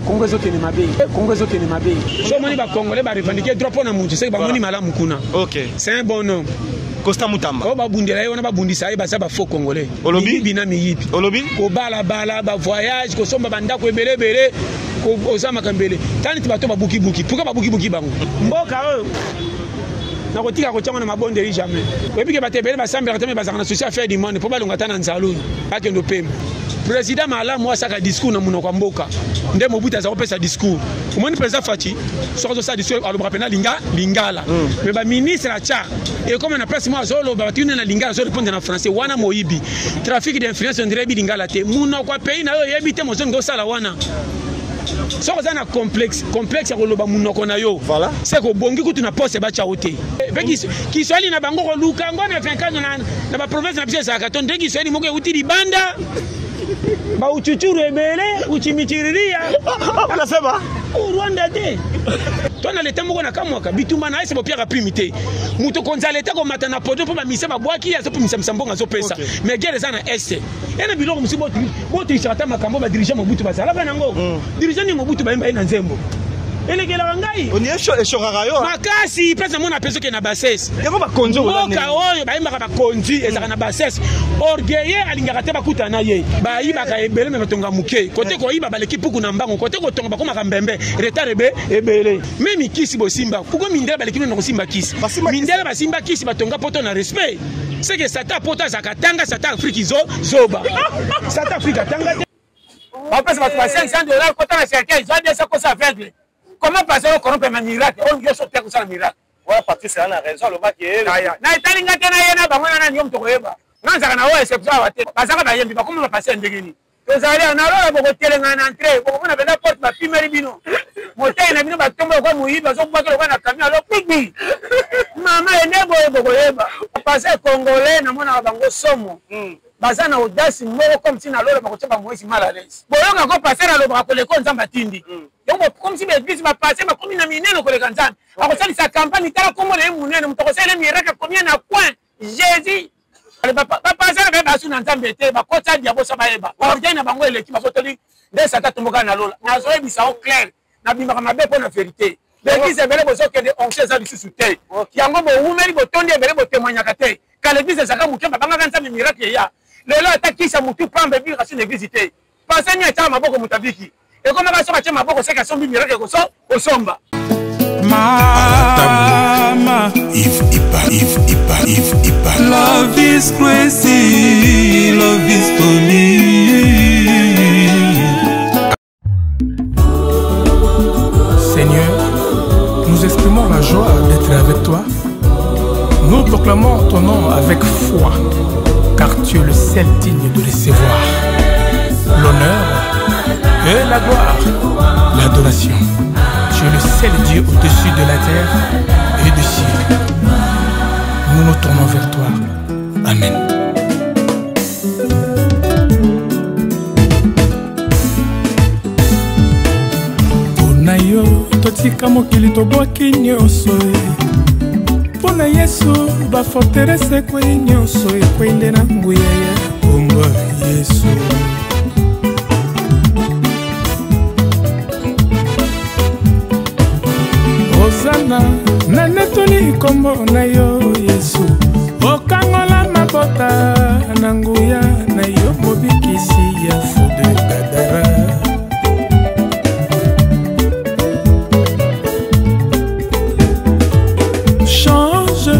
Kongo ezokende mabe, Kongo ezokende mabe. So omoni bacongolais barevendique droit mpo na mutu, seke bamoni malamu kuna. C'est un bon homme. Constant Mutamba. Oyo babundela ye wana, babundisa ye, baza bafaux congolais. Olobi? Miyibi na miyibi. Olobi? Kobalabala, bavoyage, kosomba bandako ebele ebele, oza makambo ebele. Tala neti bato babukibuki. Pourquoi babukibuki bango? Mboka oyo nakotika kotiango na mabondeli jamais. Oyebi ke bato ebele basambelaka te, me bazalaka na souci affaire du monde mpo balonga ata na nzala oyo bakende opema. Président malamu asaka discours na monoko ya mboka nde Mobutu aza kopesa discours. Omoni président Fatshi soki azosala discours, alobaka mpena lingala. Mais baministre atya ekoma na place moko, azoloba batuni na lingala, azorépondre na français. Wana moyibi, trafic d'influence. Ondire yebi lingala te, monoko ya pays na yo oyebi te, mozongi osala wana. Soki oza na complexe ya koloba monoko na yo, se kobongi kutu na poste batya yo te. Mpe kiswahili na bango, koluka yango na 24 na baprovince na biso ezalaka to nde kiswahili moko euti libanda, bauchuchuru ebele, uchimichiriria. Unasema? Rwanda te to na leta moko na kamwaka bitumba na ese bopiaka prime te. Moto konza leta komata na podium mpo bamisa babwaki ye, azopimisамisa mbongo azopesa. Mais guerre eza na Est, e na biloko mosusu botuisaka ata makambo badirigeant Mobutu bazalaka nango. Dirigeant nini Mobutu bayemba ye na nzembo elekelaka ngai? Oni eshokaka yo? Makasi place namona mpe soki na basese. Yango bakonzi oyo. Mboka oyo bayembaka bakonzi ezalaka na basese. Orgueilleux alingaka te bakutana na ye. Bayibaka ebele me batonga moke. Kote koyiba baleki puku na mbango, kote kotonga bakomaka mbembe, retard ebe ebele. Me mikisi bosimba puko, mindele baleki nano na kosimba kisi. Basimba kisi. Mindele basimba kisi, batonga poto na respect. Seke sata poto azalaka tanga, sata Afrique zo zoba, sata Afrique atanga te. Bapesa bato ba 500 $, kota na cercueil, zwa 200, kosa aveugle. Comment passer o corrompre ma miracle oyo nyonso te kosala miracle? Wana Patrice aza na raison, alobaki ye. Aya na etali nga te na ye na bango na nani yo moto koyeba. Nga nzaka na oyo exception awa te. Bazaka bayembi bakoma bapasi ya ndenge nini? Tozali awa na lola, bokotelenga na entrée, bokomona mpenza porte bapimeli bino motei na bino, batombo lokola moyibi azobwaki lokola na camion. Alo kpigbi mama ene boye, bokoyeba pasteur congolais namonaka bango somo. Baza na audace moko comme si na lola bakotia bamoïse mal à l'aise. Boyoka ko pasteur alobaka koleka oyo Nzambe atindi. Donc comme si baeglise bapasteur bakomi na minene koleka Nzambe. Akosalisa campagne, tala kombo na ye monene, moto akosalela miracle combien na coin Jésus. Bapasteur baye basu na Nzambe te, bakotisa diabosa, bayeba orgueil na bango eleki, babotoli nde sata tombokana na lola. Nazoyebisa yo clair, nabimaka mabe mpo na vérité. Baeglise ebele bozokende, onction eza lisusu te. Yango bowumeli, botondi ebele, botémoignaka te. Kala eglise ezalaka moke, babangaka Nzambe, miracle eya. Lelo ata kisa motu pamba ebikaka so na eglise te. Pasteur nini atiaka maboko moto abiki? Ekomaka soki atie maboko, seke asombi miracle, kosomba. Mama, Yves Ipa, Yves Ipa, Yves Ipa. Love is crazy, love is funny. Seigneur, nous exprimons la joie d'être avec toi. Nous proclamons ton nom avec foi, car tu es le seul digne de recevoir l'honneur et la gloire, l'adoration. Tu es le seul Dieu au-dessus de la terre et du ciel. Nous nous tournons vers toi. Amen. Mpo na yo totika mokili, tobwaki nyonso e. Mpo na Yesu baforteresse ekwei, nyonso ekwei nde na nguya ya kombo Yesu. Ozana, nanetoli nkombo na yo Yesu, okangola mabota na nguya na yo, mobikisi ya fou de Gadara. Change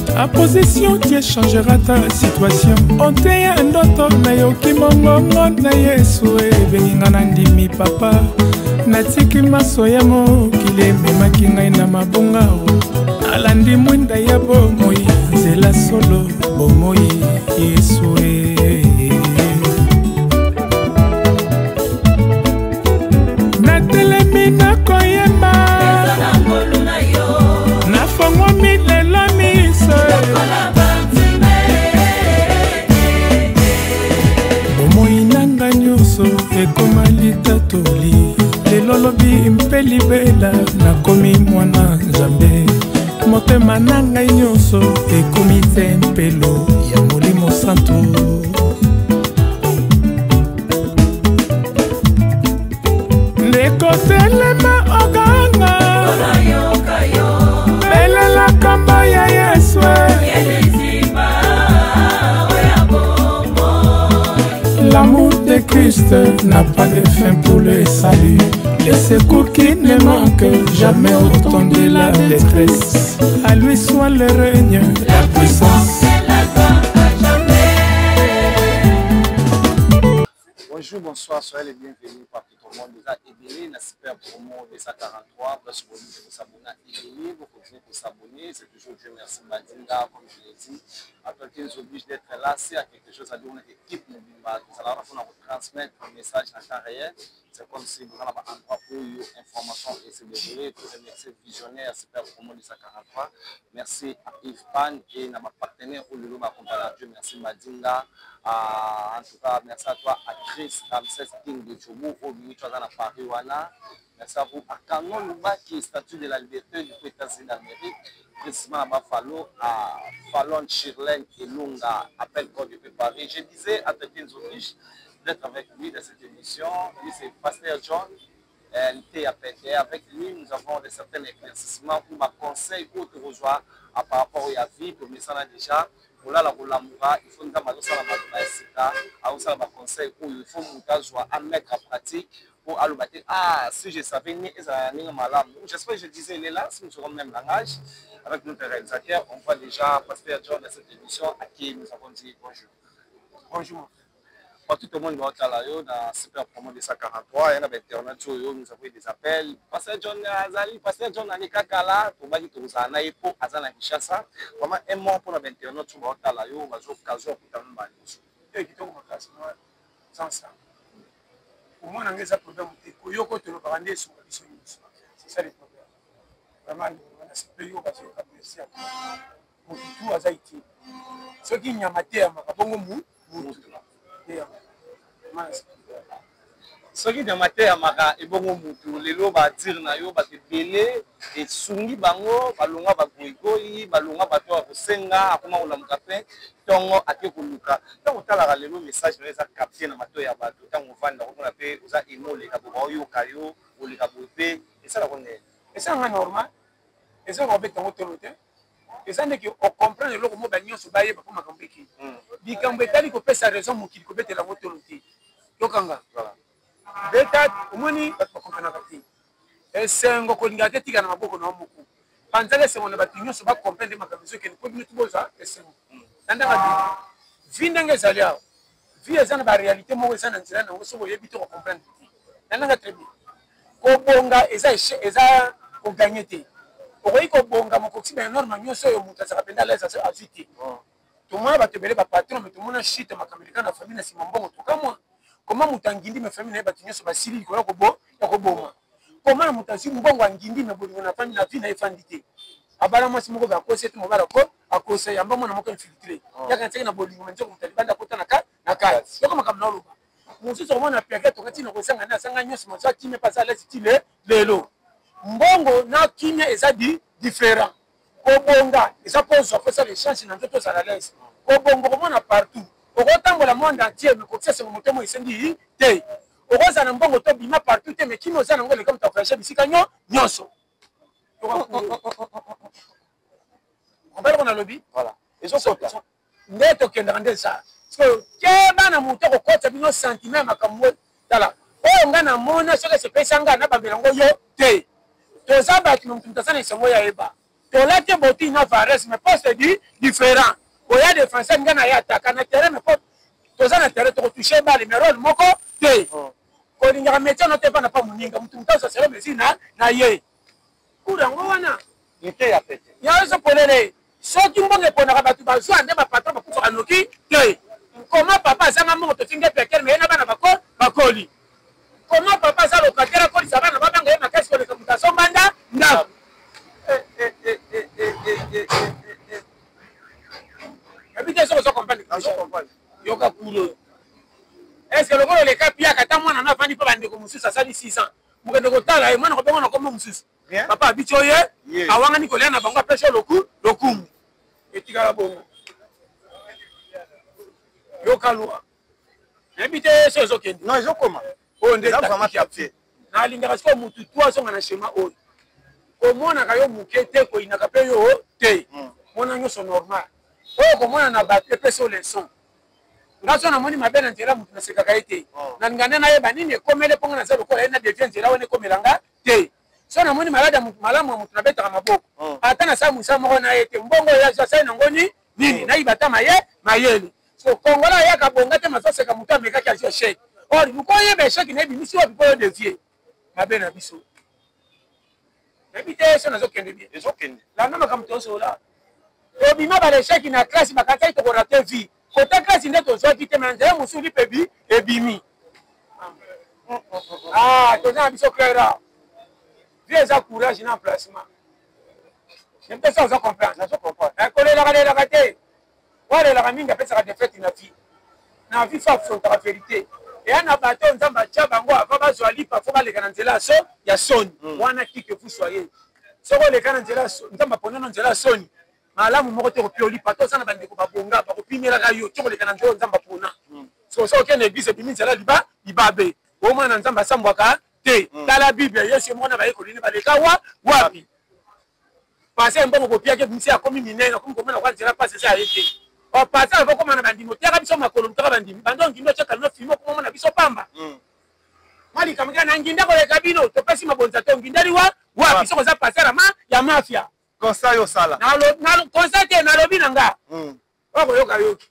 ta position, tu changeras ta situation. Oteya ndoto, nayoki mongongo na Yesu ebengi nga, na ndimi papa, natiki maso ya mokili ememaki ngai na mabonga o. Nalandi mwinda ya bomoi, nzela, solo, bomoi, Yesu e. Natelemi, nakoyemba, nafongwami lelo miso. Bomoi na nga nyonso ekoma litatoli, lelo lobi mpe libela. Nakomi mwana Nzambe, motema na ngai nyonso ekomi tempelo ya Molimo Santu. Nde Ndeko telema oganga, belela kombo ya Yesu. L'amour de Christ n'a pas de fin pour le salut. Les secours qui ne manquent jamais au temps de la détresse. À lui soit le règne, la puissance. Bonjour, bonsoir, soyez les bienvenus partout au monde. Déjà ebele na Super Promo 243. Place pour vous s'abonner ebele, vous continuez pour s'abonner. C'est toujours Dieu merci Badinga, comme je l'ai dit. Après qui nous oblige d'être là, c'est à quelque chose à dire, on est équipe mobimba. Tout ça, là, on a transmettre un message en temps réel. C'est comme si vous avez un endroit où il y a information et se dérouler. Tout remercier Visionnaire Super Promo 243. Merci à Yves Pan et à ma partenaire Ololo, ma compagnie. Dieu merci Madinga. Ah, en tout cas, merci à toi, à Chris Ramsès King de Djobo, au ministre à Paris, wana. Merci à vous, à Canon Lubaki, statue de la liberté du États-Unis d'Amérique, précisément à Buffalo, à Fallon, Shirlene et Lunga, appel code depuis Paris. Je disais à Tati Nzobich d'être avec lui dans cette émission. Lui, c'est Pasteur John, LTAPT. Avec lui, nous avons de certains éclaircissements ou ma conseil ou te rejoint par rapport à la vie, comme ça déjà. Kolala kolamuka, il faut nzambe azosala maloba ya sika, azosala baconseil oyo il faut moto azwa à mettre en pratique po aloba te ah si je savais ni ezala na ndenge malamu. J'espère que je disais, il est là, si nous serons même langage avec notre réalisateur. On voit déjà Pasteur John dans cette émission à qui nous avons dit bonjour. Bonjour. Partout au monde, baotala yo na Super Promo 243, ya na bainternet oyo, nous avons eu des appels. Pasteur John azali, Pasteur John aleka kala, tobaki tokozala na ye po aza na Kinshasa. Vraiment un mot mpona bainternet oyo baotala yo, bazokazwa kutana na baliboso. Kitoko makasi, sans ça. Omona nga eza problème te, koyoka tolobaka nde esunga biso nyonso. C'est ça le problème. Vraiment, nasepeli yo bazoyoka, merci à toi. Motu tu aza utile. Soki nyama te yamaka bongo mutu. Soki nyama te yamaka ebongo mutu, lelo badire na yo bato ebele esungi bango, balongwa bagoigoi, balongwa bato ya kosenga, akoma kolamuka mpe ntongo ake koluka. Ntango otalaka lelo message na yo eza capte na matoi ya bato, ntango ovanda komona mpe oza emo oleka boye, baoyoka yo oleka boye mpe esalaka ndenge esalanga normal, eza kobeta yango tolo te. Eza ndenge ocomprendre eloko mo banyonso bayeba mpo makambo ekei. Likambo etali kopesa raison mokili kobetela yango tolo te. Yokanga beta omoni bato bakomprenaka te. Esengo kolingaka te tika na maboko na yo moko. Panzala esengo na bato nyonso bacomprendre makambo ezokende mpo bino tobozwa esengo. Na ndanga vie ndenge ezali awa, vie eza na baréalité moko eza na nzela nango, soki oyebi te kocomprendre te. Na ndanga très bien. Kobonga eza eza koganye te. Okoki kobonga mokoki ba norme nyonso oyo moto azalaka mpenza alaise azwi te. Tomona bato ebele bapatron, me tomona shite makambo eleka na famille na nsima mbongo tokamwa. Koma moto angindi me famille na ye bato nyonso basili likolo ya koboma. Koma na moto azwi mbongo angindi me bolingo na famille na vie na ye efandi te. Abala mwasi moko bakosi ete mobali akosa yamba mwana moko infiltré. Yaka ntiaki na bolingo me nzoko moto alibanda akota na kati. Yoko makambo na oloba. Mosusu omona piaka tokati na kozanga na azanga nyonso mosusu akimi mpe aza alesi ti lelo. Mbongo na kimia eza différent. Kobonga eza kozwa mposa lechange na nzoto ozala lese. Kobonga okomona partout. Okotambola monde entier me kokisa sengo moto mo esengi te. Okozala na mbongo to bima partout te me kimia oza nango eleka moto avoyage bisika nyonso. Obaloko nalobi? Voilà. Ezokota. Nde tokendaka nde eza. Keba na moto akokotisa bino sentiment ya makambo tala. Oyo nga namona soki esepesa nga na bambela yango yo te. Toza bato na moto aza na esengo ya yeba. Tolati boti na vares mais poste di différent. Oya défenseur nga na ye ataka na terrain mais poste toza na terrain tokotouche balle mais rôle moko te. Kolingaka métier no te pa na pa moninga moto moto azwa selo mesure na ye. Cour yango wana. Nte ya pete. Ya ezo polele. Soki mbongo eponaka bato bazwa nde bapatron bakufaka noki te. Koma papa azanga mbongo tofingi pekele mais ye na bana bakoli. Koma papa aza locataire akolisa bana babanga ye makasi koleka moto asomba ndako. Ebi te soki ozo comprendre. Yoka kulo. Est-ce que lokola oleka piaka ata mwana na avandi mpe bandeko mosusu asali 6 ans. Mokende kotala ye mwana kobenga na kombo mosusu. Papa abici oye awangani kolia na bango apesi lokumu. Etikala bongo. Yoka lwa. Nayebi te so ezokende. Non, ezokoma. Oyo nde Eza vraiment tactique ya tactique. Nalingaka sikoyo mutu tu azonga na schéma oyo. Komonaka yo moke te, koyinaka mpe yo te. Mona nyonso normal. Oyo komona na bato epesi yo leçon. Nga so namoni mabe na nzela mutu nasekaka ye te. Nalinga nde nayeba nini ekomele mpo nga naza lokola ye na devie nzela wana ekomela nga te. So namoni malade ya mutu malamu ya mutu nabetaka maboko. Ata nasala mosala moko na ye te. Mbongo oyo azwa asali nango ni nini? Nayiba ata maye mayele. So Congolais ayaka bonga te mazoseka mutu amekaki azwi échec. Or luka oyeba échec na ebimisi wapi mpo yo devie mabe na biso. Nayebi te so nazokende bien. Ezokende. Landa makambo tozola. Tobima ba échec na classe bakanisaki tokorate vie. Kota classe nde tozwaki te mais nzela mosusu lipe ebi ebimi. Ah, toza na biso clair. Vie eza courage na emplacement. Nayebi te so ozo comprendre. Nazo comprendre. Kolelaka lelaka te. Walelaka mingi apesaka défaite na vie. Na vie faut affrontaka vérité. Eya na bato oyo Nzambe atia bango avant bazwa lipa faut baleka na nzela so ya soni. Wana qui que vous soyez. Soki oleka na nzela Nzambe apona na nzela ya soni. Malamu moko te kopia lipa to oza na bandeko babonga bakopimelaka yo ti koleka na nzela Nzambe apona. Soki okende église ebimi nzela liba libabe. Omwana Nzambe asambwaka te. Tala Bible Yesu moko na bayekoli ne baleka wa wapi. Pasteur mbongo kopiaki ebimisi akomi minene akomi komona kwa nzela pasi eza ya ye te. O pasteur avo koma na bandimi otiaka biso makolo lukaka bandimi bando ngindo otie kalino fimo okoma mona biso pamba. Mwa likambo kaka na nginda koleka bino topesi mabonza to ngindali wa wapi soki oza pasteur ya ma ya mafia. Constat yo sala. Na constat te nalobi na nga. Okoyoka yoki.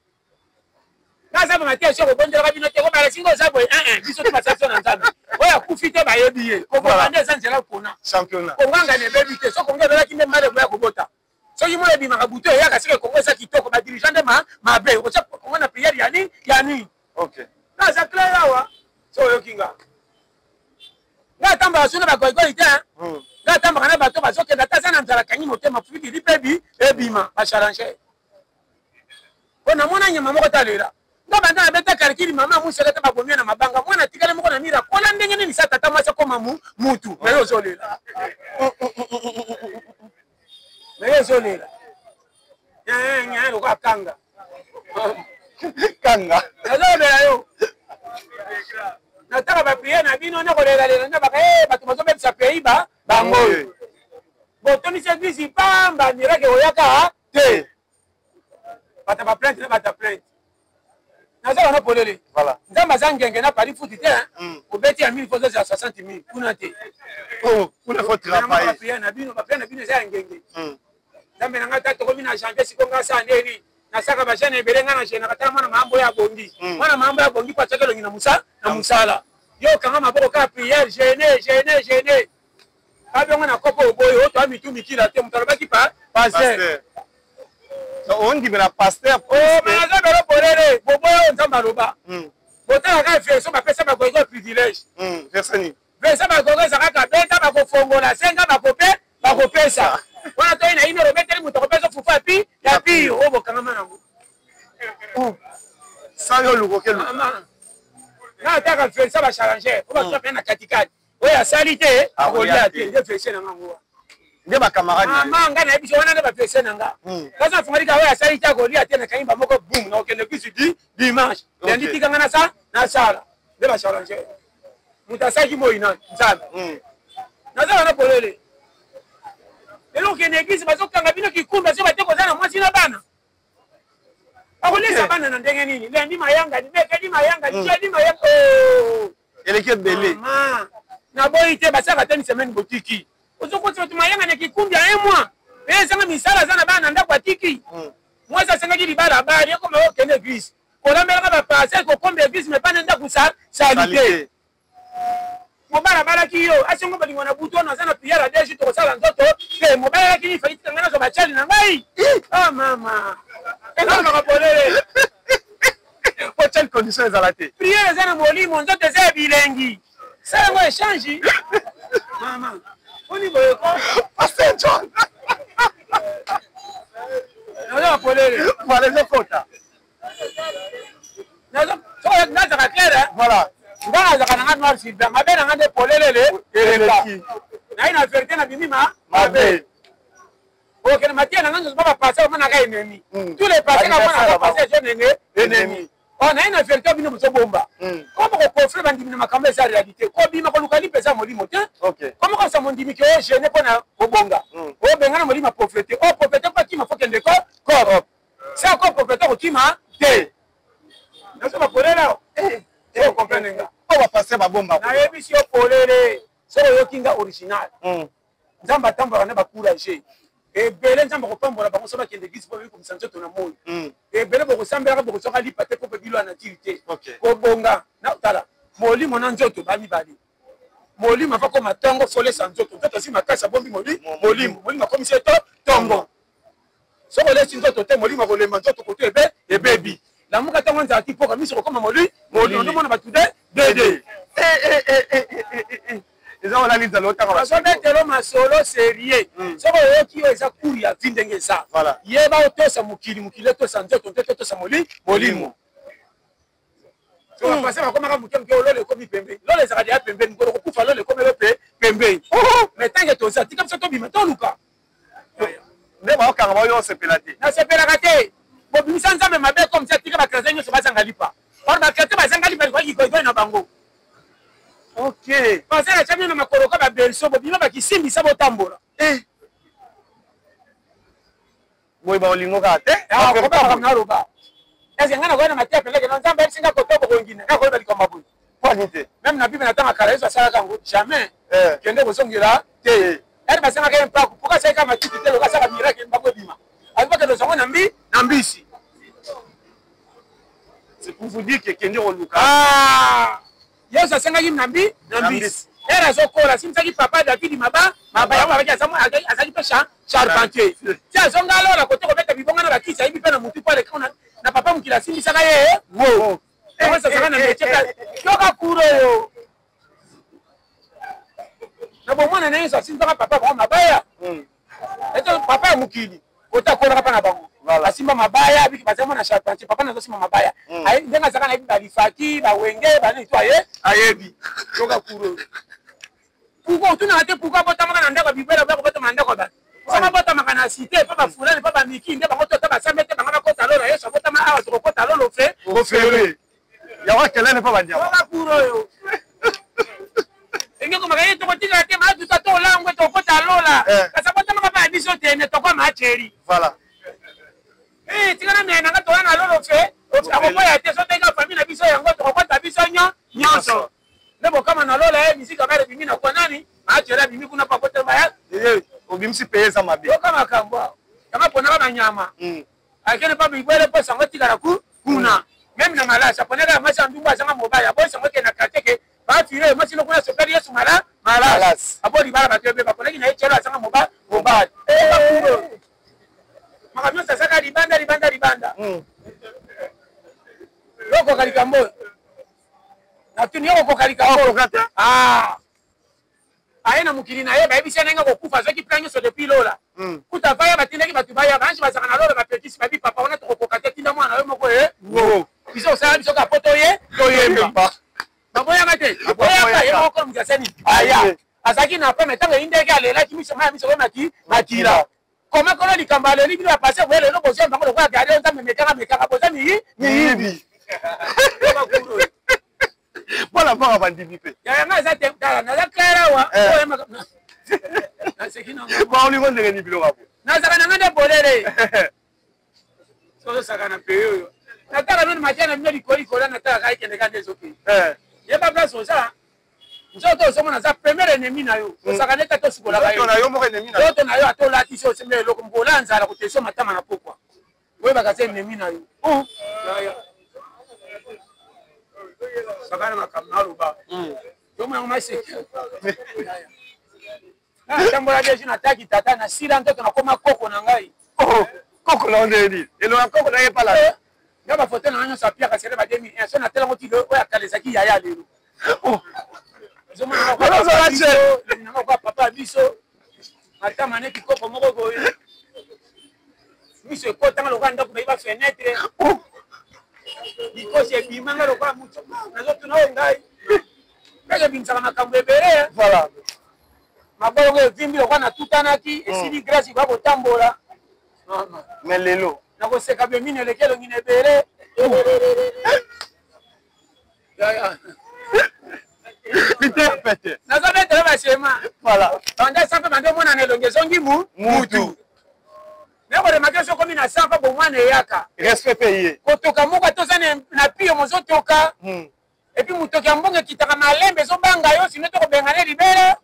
Naza bama te soki obondelaka bino te kobala singa oza boye eh biso te basali so na Nzambe. Oyo akufi te bayebi ye. Koboma nde eza nzela pona. Championnat. Konganga na ebebi te. Soki Kongo ebelaki nde mbala eboya kobota. Soki moyo ebimaka butu eyaka seke Kongo eza kitoko ba dirigeant nde ma mabe. Okotia Kongo na prière ya nini ya nini. Okay. Naza clair awa. So oyoki nga. Nga atambaka so na bagoigoi te. Nga atambaka na bato bazokenda ata aza na nzala akangi motema fuki lipe ebima ba challenger. Po namona nyama moko talela. Nga banda nabeta calcul mama museka te babomia na mabanga mwana atikali moko na mira kola ndenge nini sa tata mwasi akoma mu mutu na yo ozolela. Na yo ozolela. Nya lokola kanga. Kanga. Nazolobela yo. Nataka ba prière na bino na kolelalela na baka eh bato bazobebisa pays ba bango oyo. Botonisi église pamba miracle oyaka te. Bata ba plainte na bata plainte. Naza wana polele. Voilà. Nzambe aza ngenge na Paris foot te. Obeti ya 1000 faut ozala 60 000 kuna te. Oh, kuna faut travailler. Ba prière na bino, ba prière na bino eza ya ngenge. Nzambe na ngai ta tokomi na janvier siko ngai asala ndeni. Nasaka ba jeune ebele ngai na jeune katala mwana mambo ya bongi. Mwana mambo ya bongi po atiaka elongi na musa na musala. Yo kanga maboko kaka prière jeune jeune jeune. Babiongo na kopo oboyi oyo toa mitu mikila te moto alobaki pa pasteur. Ondimela pasteur. Oh, mais naza belo polele boboyi oyo Nzambe aloba. Botala kaka version bapesa bagogo privilège. Version nini? Version bagogo ezalaka kaka beta bakofongola senga bakope bakopesa. Wana toyi na ino obeteli moto akopesa fufu ya pi ya piyo oyo bokangama nango. Sans yo luko ke luko. Nga ataka version ba challenger oyo bato na katikati. Oyo asali te akolia te nde version na ngango wana. Nde ba camarade na yo. Mama nga nayebi so wana nde ba version na nga. Kasi afungoli kaka oyo asali te akolia te nakangi ba moko boum na okende kusu di dimanche. Lundi tika nga na nasala nde ba challenger. Moto asalaki moi nani Nzambe. Naza wana polele. Lelo okende église bazokanga bino kikumba soki bate koza na mwasi na bana. Bakolesa bana na ndenge nini? Lundi mayangani, mercredi mayangani, jeudi mayangani. Oh! Eleki ebele. Mama, naboyi te basalaka te ni semaine botiki. Ozokotisa bato mayangani ya kikumbi ya un mois. Pe ezanga misala aza na bana na ndako atiki. Mwasi asengaki libala abali ekoma okende église. Kolambelaka ba pasteur kokomba église mais bana ndako salite. Mobali abalaki yo asengo bolingo na butu wana aza na prière ya deux jours tokosala nzoto te. Mobali alaki nini fali tika ngai nazwa bachali na ngai. Ah mama, ezalaka polele. Po quelle condition ezala te? Prière eza na molimo, nzoto eza ya bilengi. Sala yango échange. Mama, poni boye ko? Pasteur John. Naza polele. Voilà, ezokota. Nazaka clair. Voilà. Nga nazaka na nga noir sur blanc. Mabe na nga nde polelele eleka. Naye na vérité na bimi ma mabe. Okende matia na nga nzoto ba passer omonaka ennemi. Tous les passés na monaka passer jeune ennemi. Oh, naye na verité bino bozobomba. Koma kokofre bandimi na makambo eza réalité. Kobima koluka lipa eza molimo te. Koma kosa mondimi ke o gêne mpo na kobonga. Obengana molimo ya pauvreté. O pauvreté mpo akima fo kende ko corp. Sa ko pauvreté kokima te. Nazoba polele awa. Eh, comprendre nga. Po ba pasteur babomba. Nayebisi yo polele. Soki oyoki nga original. Nzambe atambolaka na ba courageux. Ebele Nzambe akopambola bango soki bakende eglise mpo babikomisa nzoto na moi. Ebele bokosambelaka bokozwaka lipa te mpo mpe bilo ya natire te. Kobonga na tala molimo na nzoto ba mibale. Molimo ava koma tongo folesa nzoto. Nzoto azwi makasi abombi molimo. Molimo akomisi ye to tongo. Soki olesi nzoto te molimo akolemba nzoto koto ebe ebebi. Lamuka ntango nzala ti mpoka miso kokoma moli molimo ndomona bato de dede. Eza wana nzala otanga bazobetelo masolo serieux. Soki oyoki oyo eza cours ya vie ndenge eza, yeba otosa mokili, mokili etosa nzoto, nzoto etosa molimo. So bapase bakomaka moke moke, lola ekomi pembeni, lola ezalaka deya pembeni, mokolo kokufa lola ekomelo mpe pembeni. Mais tanke toza, tika biso tobima toluka. Nde baokanga baoyo osepela te. Nasepelaka te. Bobimisa Nzambe mabe comme ça, tika bachrétien nyonso bazanga lipa. Or bachrétien bazanga lipa likoki koikoyi na bango. Ok. Pasteur atia bino na makolo ka ba berceau, bobima bakisimbisa botambola. Eh. Boye ba olingo kaka te. Ah, koba makambo naloba. Est-ce que ngai nakoya na mateya mpenza ke non, Nzambe ayebisi ngai koto bokongina, ngai koyeba likambo ya boye. Pwani te. Même na Bible na ntango ya kala Yesu asalaka yango jamais. Eh. Kende kozongela te. Ere basengaka ye mpaku, pourquoi asalaki kaka matiti te lokola asalaka miracle mpaku ebima. Azo bakende kozwa yango na mbi na mbisi. C'est pour vous dire que kende koluka. Ah! Yesu asengaki na mbi na mbisi. Ere azokola asimbisaki papa David maba maba yango abaki azalaki mpe charpentier. Ti azonga lola kote kobeta bibonga na bakisi ayebi mpe na mutu mpo aleka na papa mokili asimbisaka ye wo. Yango azalaka na métier yoka kuro oyo. Na bomwana na Yesu asimbisaka papa bango mabaya. Ete papa ya mokili kote akolaka mpa na bango asimba mabaya abiki baza mwana charpentier papa nazosimba mabaya. Ndenge azalaka nayebi balifaki bawenge banini to aye ayebi yoka kuro. Pourquoi otunaka te pourquoi abotamaka na ndako ya bibwele oya kobotama na ndako ya bato? Soki abotamaka na cité mpo bafulani mpo bamiki nde bango tota basambe te bango bakota lola. Yesu abotama awa tokokota lolo fe ofele. Yango akelele mpo bandiama. Yoka kuro oyo. Enge komaka ye tokotikala te matuta to olangwe tokokota lola. Kasi abotamaka mpa ya biso te ne tokoma acheri. Voilà. Eh, tika na mea nanga toya na lolo fe. Akoboya te so tenga famille na biso yango tokokota biso nyonso. Nde bokama na lola ye misika bare bimi na kwa nani? Acheri bimi kuna pa kota baya. Eh, obimisi paye za mabe. Yoka makambo. Kama ponaka banyama. Akene pa bibwele po sango tikala ku kuna. Même na malasi aponaka ya mwasi ya ndumba azanga mobali aboyi sango ke na quartier ke bafire mwasi lokuna asopeli Yesu mala malasi abo libala bato ebe baponaki na ye tielo azanga mobali. Makambo nyonso azaka libanda libanda libanda. Yokoka likambo oyo. Natuni yo kokoka likambo oyo. Ah. Aye na mokili na ye bayebisi ye ndenge akokufa azwaki plan nyonso depuis lola. Kuta vaya batindaki bato baya bange bazalaka na lola bapekisi babi papa wana tokokoka te tinda mwana na yo moko e wo. Biso osala biso kaka po toye toyemba. Baboyaka te. Baboyaka ye moko moto asali. Aya. Azalaki na pema ntango eyindeki alelaki miso maya miso komaki makila. Koma kolo likambo aleli bino bapase boye lelo bozwa bango lokola gari Nzambe mekaka mekaka boza miyi miyibi. Bwana mboka bandimi mpe. Yaya nga eza te tala naza clair awa. Naseki na nga. Ba olingo ndenge ni biloko abo. Nazaka na nga nde bolele. Sozo saka na paye oyo. Nataka nini matia na bino likolo likolo nataka kai kende kande ezoki. Yeba place oza. Nzoto ozomona aza premier ennemi na yo. Osaka neti ata osukolaka yo. Nzoto na yo moko ennemi na yo. Nzoto na yo ata olatisi osimbi eloko mbola nzala koteso matama na pokwa. Oyebaka aza ennemi na yo. Sakana makambo naloba. Yo mwango maseki. Natambola deja nataki tata nasila nzoto nakoma koko na ngai. Oh, koko na nde nini? Elonga koko na ye pala. Nga ba photo na ngai nyonso apiaka sele ba 2001 so natela ngo ti oyo akala ezalaki yaya lelo. Oh. Nanga kwa papa biso matama neti koko moko boye. Miso ekotanga lokola ndako bayiba fenêtre. Likosi ebimanga lokola moto. Nazotuna oyo ngai. Ndenge ebimisaka makambo ebele. Voilà. Mabolongo evimbi lokola natutanaki esili grâce ekoya kotambola. Mais lelo nakoseka bemine eleki elongi na ebele. Liteya pete. Nazobetela bashema. Voilà. Banda 100 mpe banda omonana elongi ezongi mu mutu. Me koremake soki okomi na 100 mpe bomwana eyaka. Respect mpe ye. Kotoka moko ata oza na pio mozotoka. Epuis motoki ya mbongo ekitaka malembe ezobanga yo sino tokobengana libela.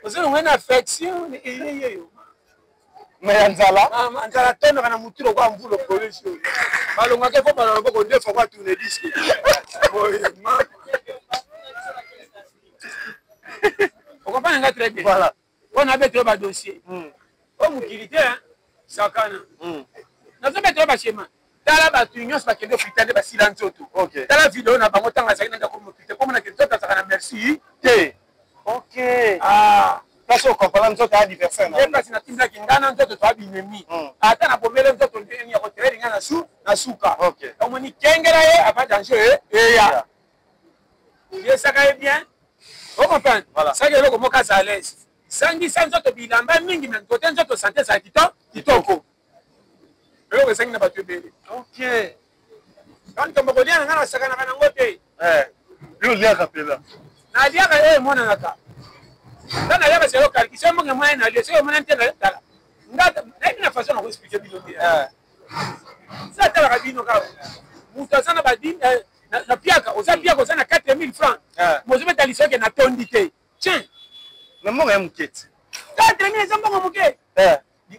Ozolonga na affection eyeyeyo. Me ya nzala. Mama, nzala tondaka na mutu lokola mvula polisi oyo. Balongaka efo bala loboko deux fois kwa tourne disque. Boye, ma. Okomprendre nga très bien. Voilà. Mpo nabetelo ba dossier. Oyo mokili te, sakana. Nazobetelo ba schéma. Tala bato nyonso bakende hôpital nde basila nzoto. Okay. Tala video na bango ntango azalaki na ndako mokili te, mpo monake nzoto azalaka na merci te. Ok. Ah. Place oyo comprendre nzoto ya adversaire na ye. Place natindaki nga na nzoto toa binemi. Ata na bomele nzoto ndenge ya koteleli nga na su na suka. Okay. Omoni kengela ye avant danger eya. Yesaka ye bien. O comprendre? Voilà. Saki eloko moko aza à l'aise. Sangisa nzoto bilamba mingi mais kote nzoto santé ezala kitoko. Kitoko. Eloko esangi na bato ebele. Ok. Donc likambo kolia na nga nasakanaka nango te. Eh. Yo oliaka mpenza. Naliaka oyo emonanaka. Nga naliaka selo kalki soki mbongo emonani nalie soki emonani te tala. Nga nayebi na façon na koexplike bino te. Sa atalaka bino kaka. Moto aza na ba na piaka oza piaka oza na 4000 francs. Mozobeta lisoke natondi te. Tiens. Na mbongo ya moke te. 4000 eza mbongo moke.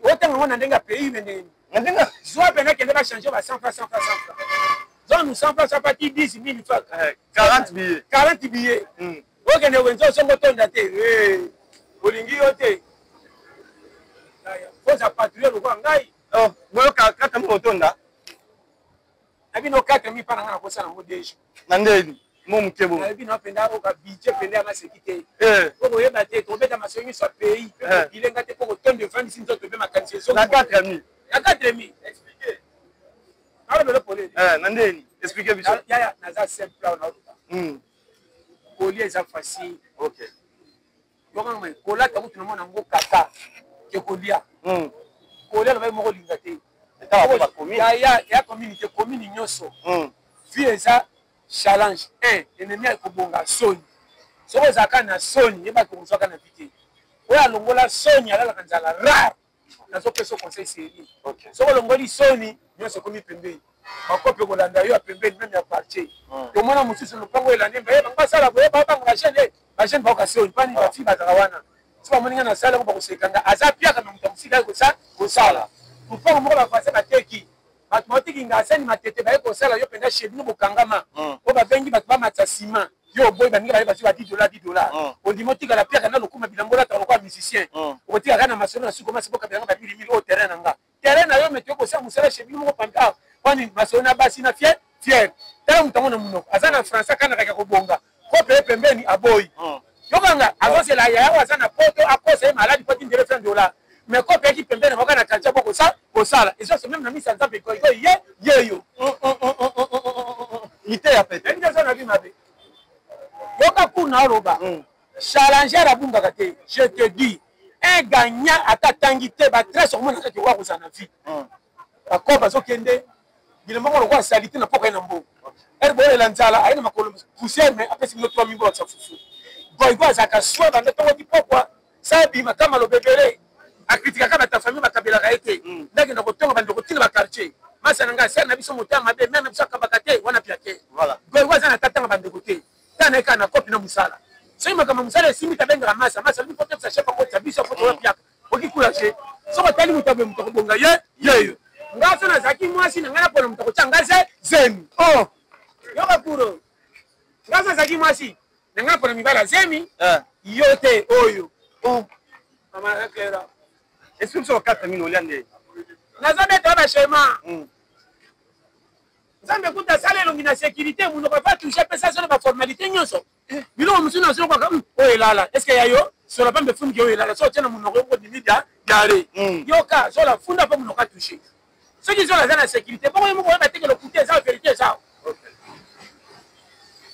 Otanga ngo na ndenge ya pays me ndenge na ndenge zwa pena kende ba changer ba 100 francs 100 francs 100 francs. Zwa nous 100 francs 100 francs ti 10 000 francs. 40 billets. 40 billets. Okende wenze osongo tonda te. Olingi yo te. Oza patrouille lokola ngai. Oh, boyoka kaka moko otonda. Na bino 4000 pa na ngai nakosala yango deja. Na ndeni mo moke bongo. Nayebi na mpenza oyo budget mpenza ya maseki te. Okoyeba te tobeta masolo nyonso ya pays mpe kobilenga te mpo kotonda efandisi nzoto mpe makanisi ezongi. Na 4000. Na 4000. Expliquez. Nalobela polele. Na ndeni expliquez biso. Yaya naza simple awa naoloba. Kolia eza facile. Okay. Yoka kolata kutu na mwana yango kaka ke kolia. Kolia lobai moko linga te. Ya ya communauté commune nyonso. Vie eza challenge. Un ennemi akobonga soni. Soki ozalaka na soni yebaki okozwaka na vie te. Oyo alongola soni alalaka nzala rare. Nazopesa conseil sérieux. Soki olongoli soni nyonso ekomi pembeni. Bakope kolanda yo ya pembeni meme ya quartier. Tomona mosusu lopango elandi mbe bango basala boye babanga ba jeune ba jeune baoka soni pani ba fille bazaka wana. Soki bamoni nga na sala yango bakoseka nga aza piaka na moto ya mosika ye kosala. Lopango moko ba voisin bateki. Bato baotiki nga asani matete baye kosala yo mpenza chez bino bokangama. Oyo babengi bato bamatisa ciment. Yo oboyi baninga baye bazwi ba 10 dollars 10 dollars. Ondimi otikala piaka na lokuma bilamba olataka lokola musicien. Okotika kaka na masolo na suka omasi bokabela nga ba mille mille oyo terrain na nga. Terrain na yo mais toyei kosala mosala chez bino moko panta. Kwani masolo na basi na fier fier. Tala moto yango na monoko. Aza na français akanaka ya kobonga. Kope ye pembeni aboyi. Yokanga azozela yaya oyo aza na poto akosa ye maladi po atindele 20 dollars. Mais kope yaki pembeni moko na quartier boko sa kosala. Ezo même na misa Nzambe ko ye yeyo. Liteya pete. Nde eza na bi mabe. Yoka kuna oloba. Challenger abungaka te. Je te dis un gagnant ata tangi te ba tres okomona kaka okoka kozala na vie. Bakope bazokende bilamba moko lokola salite na mpoka ye na mbongo. Ere boyelela nzala aye na makolo poussière mais apesi bino 3000 bolakisa fufu. Goigo azalaka soin banda ntongo ti pokwa sa abima kama maloba ebele akritikaka bato ya famille bakabelaka ye te. Ndakenda kotonga bandeko ntina ba quartier. Masa na ngai sere na biso motema mabe mère na biso akabaka te wana pia te. Goigo aza na tatanga bandeko te. Tana ye kaka na kopi na mosala. Soki makambo ya mosala esimbi te abengaka masa. Masa alobi po topesa chef akotisa biso po toya piaka. Oki courage. Soki otali moto abe moto akobonga ye yeyo. Nga so nazalaki mwasi na ngai napona moto akotya nga ze zemi. Oh! Yoka kuro. Nga so nazalaki mwasi na ngai napona mibali ya zemi. Yo te oyo. Oh! Mama Clara. Est-ce que biso 4000 olia nde? Nazobeta ba schéma. Nzambe kuta asala elongi na sécurité monoko afa touche apesa solo ba formalité nyonso. Biloko mosusu na solo kaka oyo elala. Est-ce que ya yo sola pambe funiki oyo elala so otie na monoko yoko dimi dia diare. Yoka sola funda pa monoko touche. Soki sola aza na sécurité bongo yo moko oyeba te ke lokuta eza vérité eza.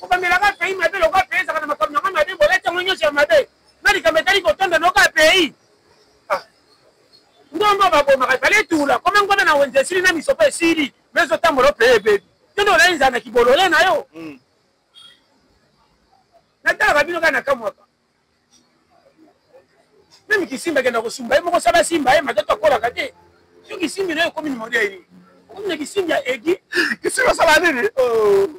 Obamelaka pays mabe lokola pays ezalaka na makambo nango mabe bolati yango nyonso ya mabe. Na likambo etali kotonda noka pays. Ndombo babomaka efale etula koma ngombe na wenze esili na misopo esili mais ezotambola pays ebebi. Yo nde olali nzala na kibolole na yo. Natalaka bino kaka nakamwaka. Meme kisimba akenda kosumba ye moko sala simba ye matoto akolaka te. Yo kisimbi na yo ekomi na modele nini? Okomi na kisimbi ya egi. Kisimbi osala nini? Oh.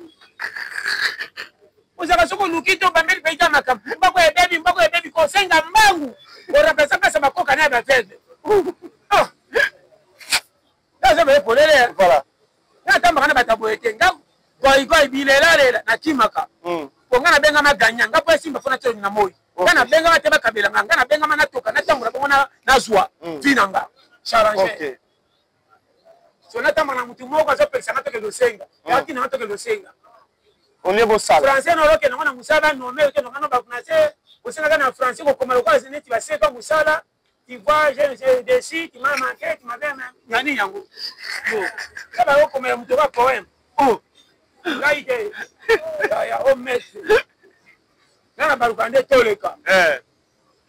Ozalaka soki oluki te obambeli mpe ita makambo. Mbako ebebi, mbako ebebi, kosenga mbangu. Koremplace place ya bakoka na ya baveugle. Ah. Nazo bele polele. Voilà. Nga tambaka na bato ya boye te. Nga goigoi bilelalela nakimaka. Po nga nabengama gagnant, nga po esimba fo natia na moi. Nga nabengama te bakabela nga, nga nabengama natoka natambola bongo nazwa vie na nga. Charangeur. Okay. So natambaka na mutu moko azopekisa nga tokende osenga. Yaki na nga tokende osenga. Olie bosala. Français na okende ngo na mosala ba nomme okende ngo na ba français osengaka na français kokoma lokola neti baseka mosala. Tu vois, je déçu, tu m'as manqué, tu m'avais nani yango. Bon, ça va comme un moto poème. Oh. Ngai te. Ya o maître. Nga na baluka nde toleka. Eh.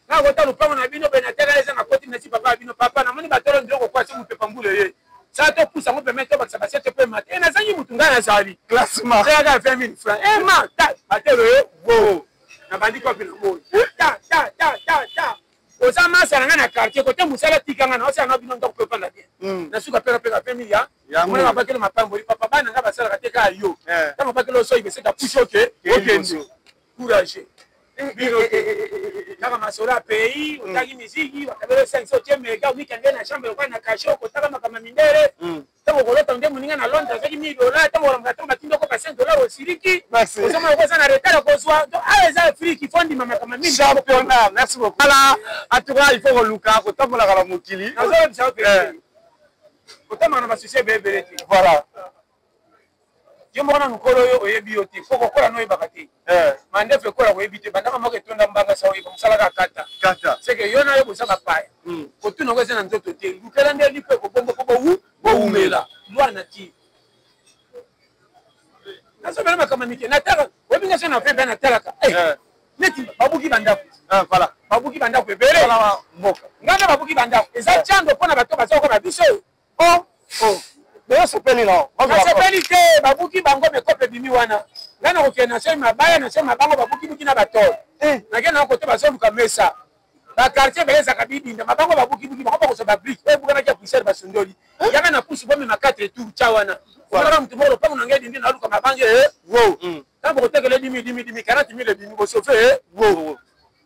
Nga kota lupango na bino be na tela eza na koti nesi papa bino papa na moni batolo ndiloko kwa soki mupepa mbula ye. Sa to pusa ngo peme to bakisa basete pe mate. Eh nazangi mutu nga nazali. Classement. Nga ka 20 000 francs. Eh ma ta batelo ye. Wo. Na bandi kopi na moi. Ta ta ta ta ta. Oza masa na nga na quartier kote musala tika nga na osala na bino ndako pe opanda bien. Na suka peka peka pe miya. Mona mabakelo mapamboli papa bana nga basalaka te kaka yo. Ntango mabakelo osoyi beseka push oke okende. Courage. Bino te. Kaka masolo ya pays, otaki miziki, bakabelo 500 otie mega, weekend na chambre lokola na cachot, kotaka makambo ya mindele. Ntango okolota nde moninga na Londres azwaki 1000 dollars, ntango olamuka ntango batindi okopa 5 dollars osiliki. Merci. Ozomona lokola oza na retard ya kozwa. Donc awa eza Afrique, il faut ndima makambo mingi. Championnat, merci beaucoup. Voilà, en tout cas, il faut koluka kotambolaka na mokili. Nazolobisa yo pe. Kotambola na ba soucis ebele ebele te. Voilà. Yo moko nanu nkolo yo oyebi yo te, po kokola no oyebaka te. Mandefu ekola koyebi te, bandaka moko etonda mbanga sa oyeba mosala kaka kata. Kata. C'est que yo na yo boza bapaya. Kotuna ngo eza na nzoto te. Lukela nde lipo ekobomba po bowu bowumela. Loi nature. Nazobela makambo ya mike. Natala, oyebi nga so na fe mpe natalaka. Neti babuki bandako. Voilà. Babuki bandako ebele. Voilà, mboka. Nga nde babuki bandako. Eza tiando mpo na bato baza kokoba biso. Oh, oh. Mais osepeli na nasepeli te, babuki bango mekope ebimi wana. Nga na kokende na soi mabaya na soi mabango babukibuki na batole. Nakende na kote bazoluka mesa. Ba quartier ebele ezalaka bibinda, mabango babukibuki bango bakozwa ba brique oyo ebukanaki ya poussière basundoli. Yaka na pusu bomema 4 tours tya wana. Omonaka moto moko lopango na ngai edindi naluka mabange wo. Ntango bokotekela edimi edimi edimi 40 mille ebimi bosofe wo.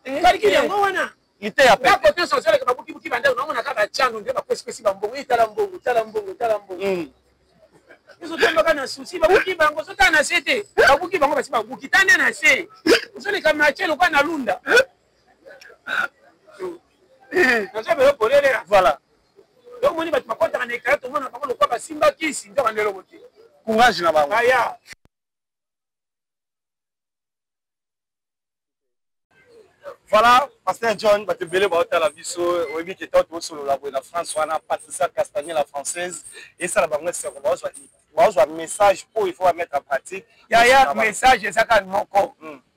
Calcul yango wana. Liteya pete. Nga kote nyonso nazoleka babukibuki bandako namonaka bacano nde bapesipesi bambongo. Ye tala mbongo, tala mbongo, tala mbongo. Ezotambaka na souci, babuki bango, ozotala na se te. Babuki bango basi babuki, tala nde na se. Ozoleka marché lokola na lunda. Nazobela polele. Voilà. Donc omoni bato bakotaka na ekala tomona bango lokola basimba kisi nzoka nde eloko te. Courage na bango. Baya. Voilà, Pasteur John, bato ebele baotala biso, oyebi ke ntango tosolola boye na France wana, Patricia Castagnet la française, esala bango esengo, baozwa message oyo il faut ba mettre en pratique. Yaya, message eza kaka moko.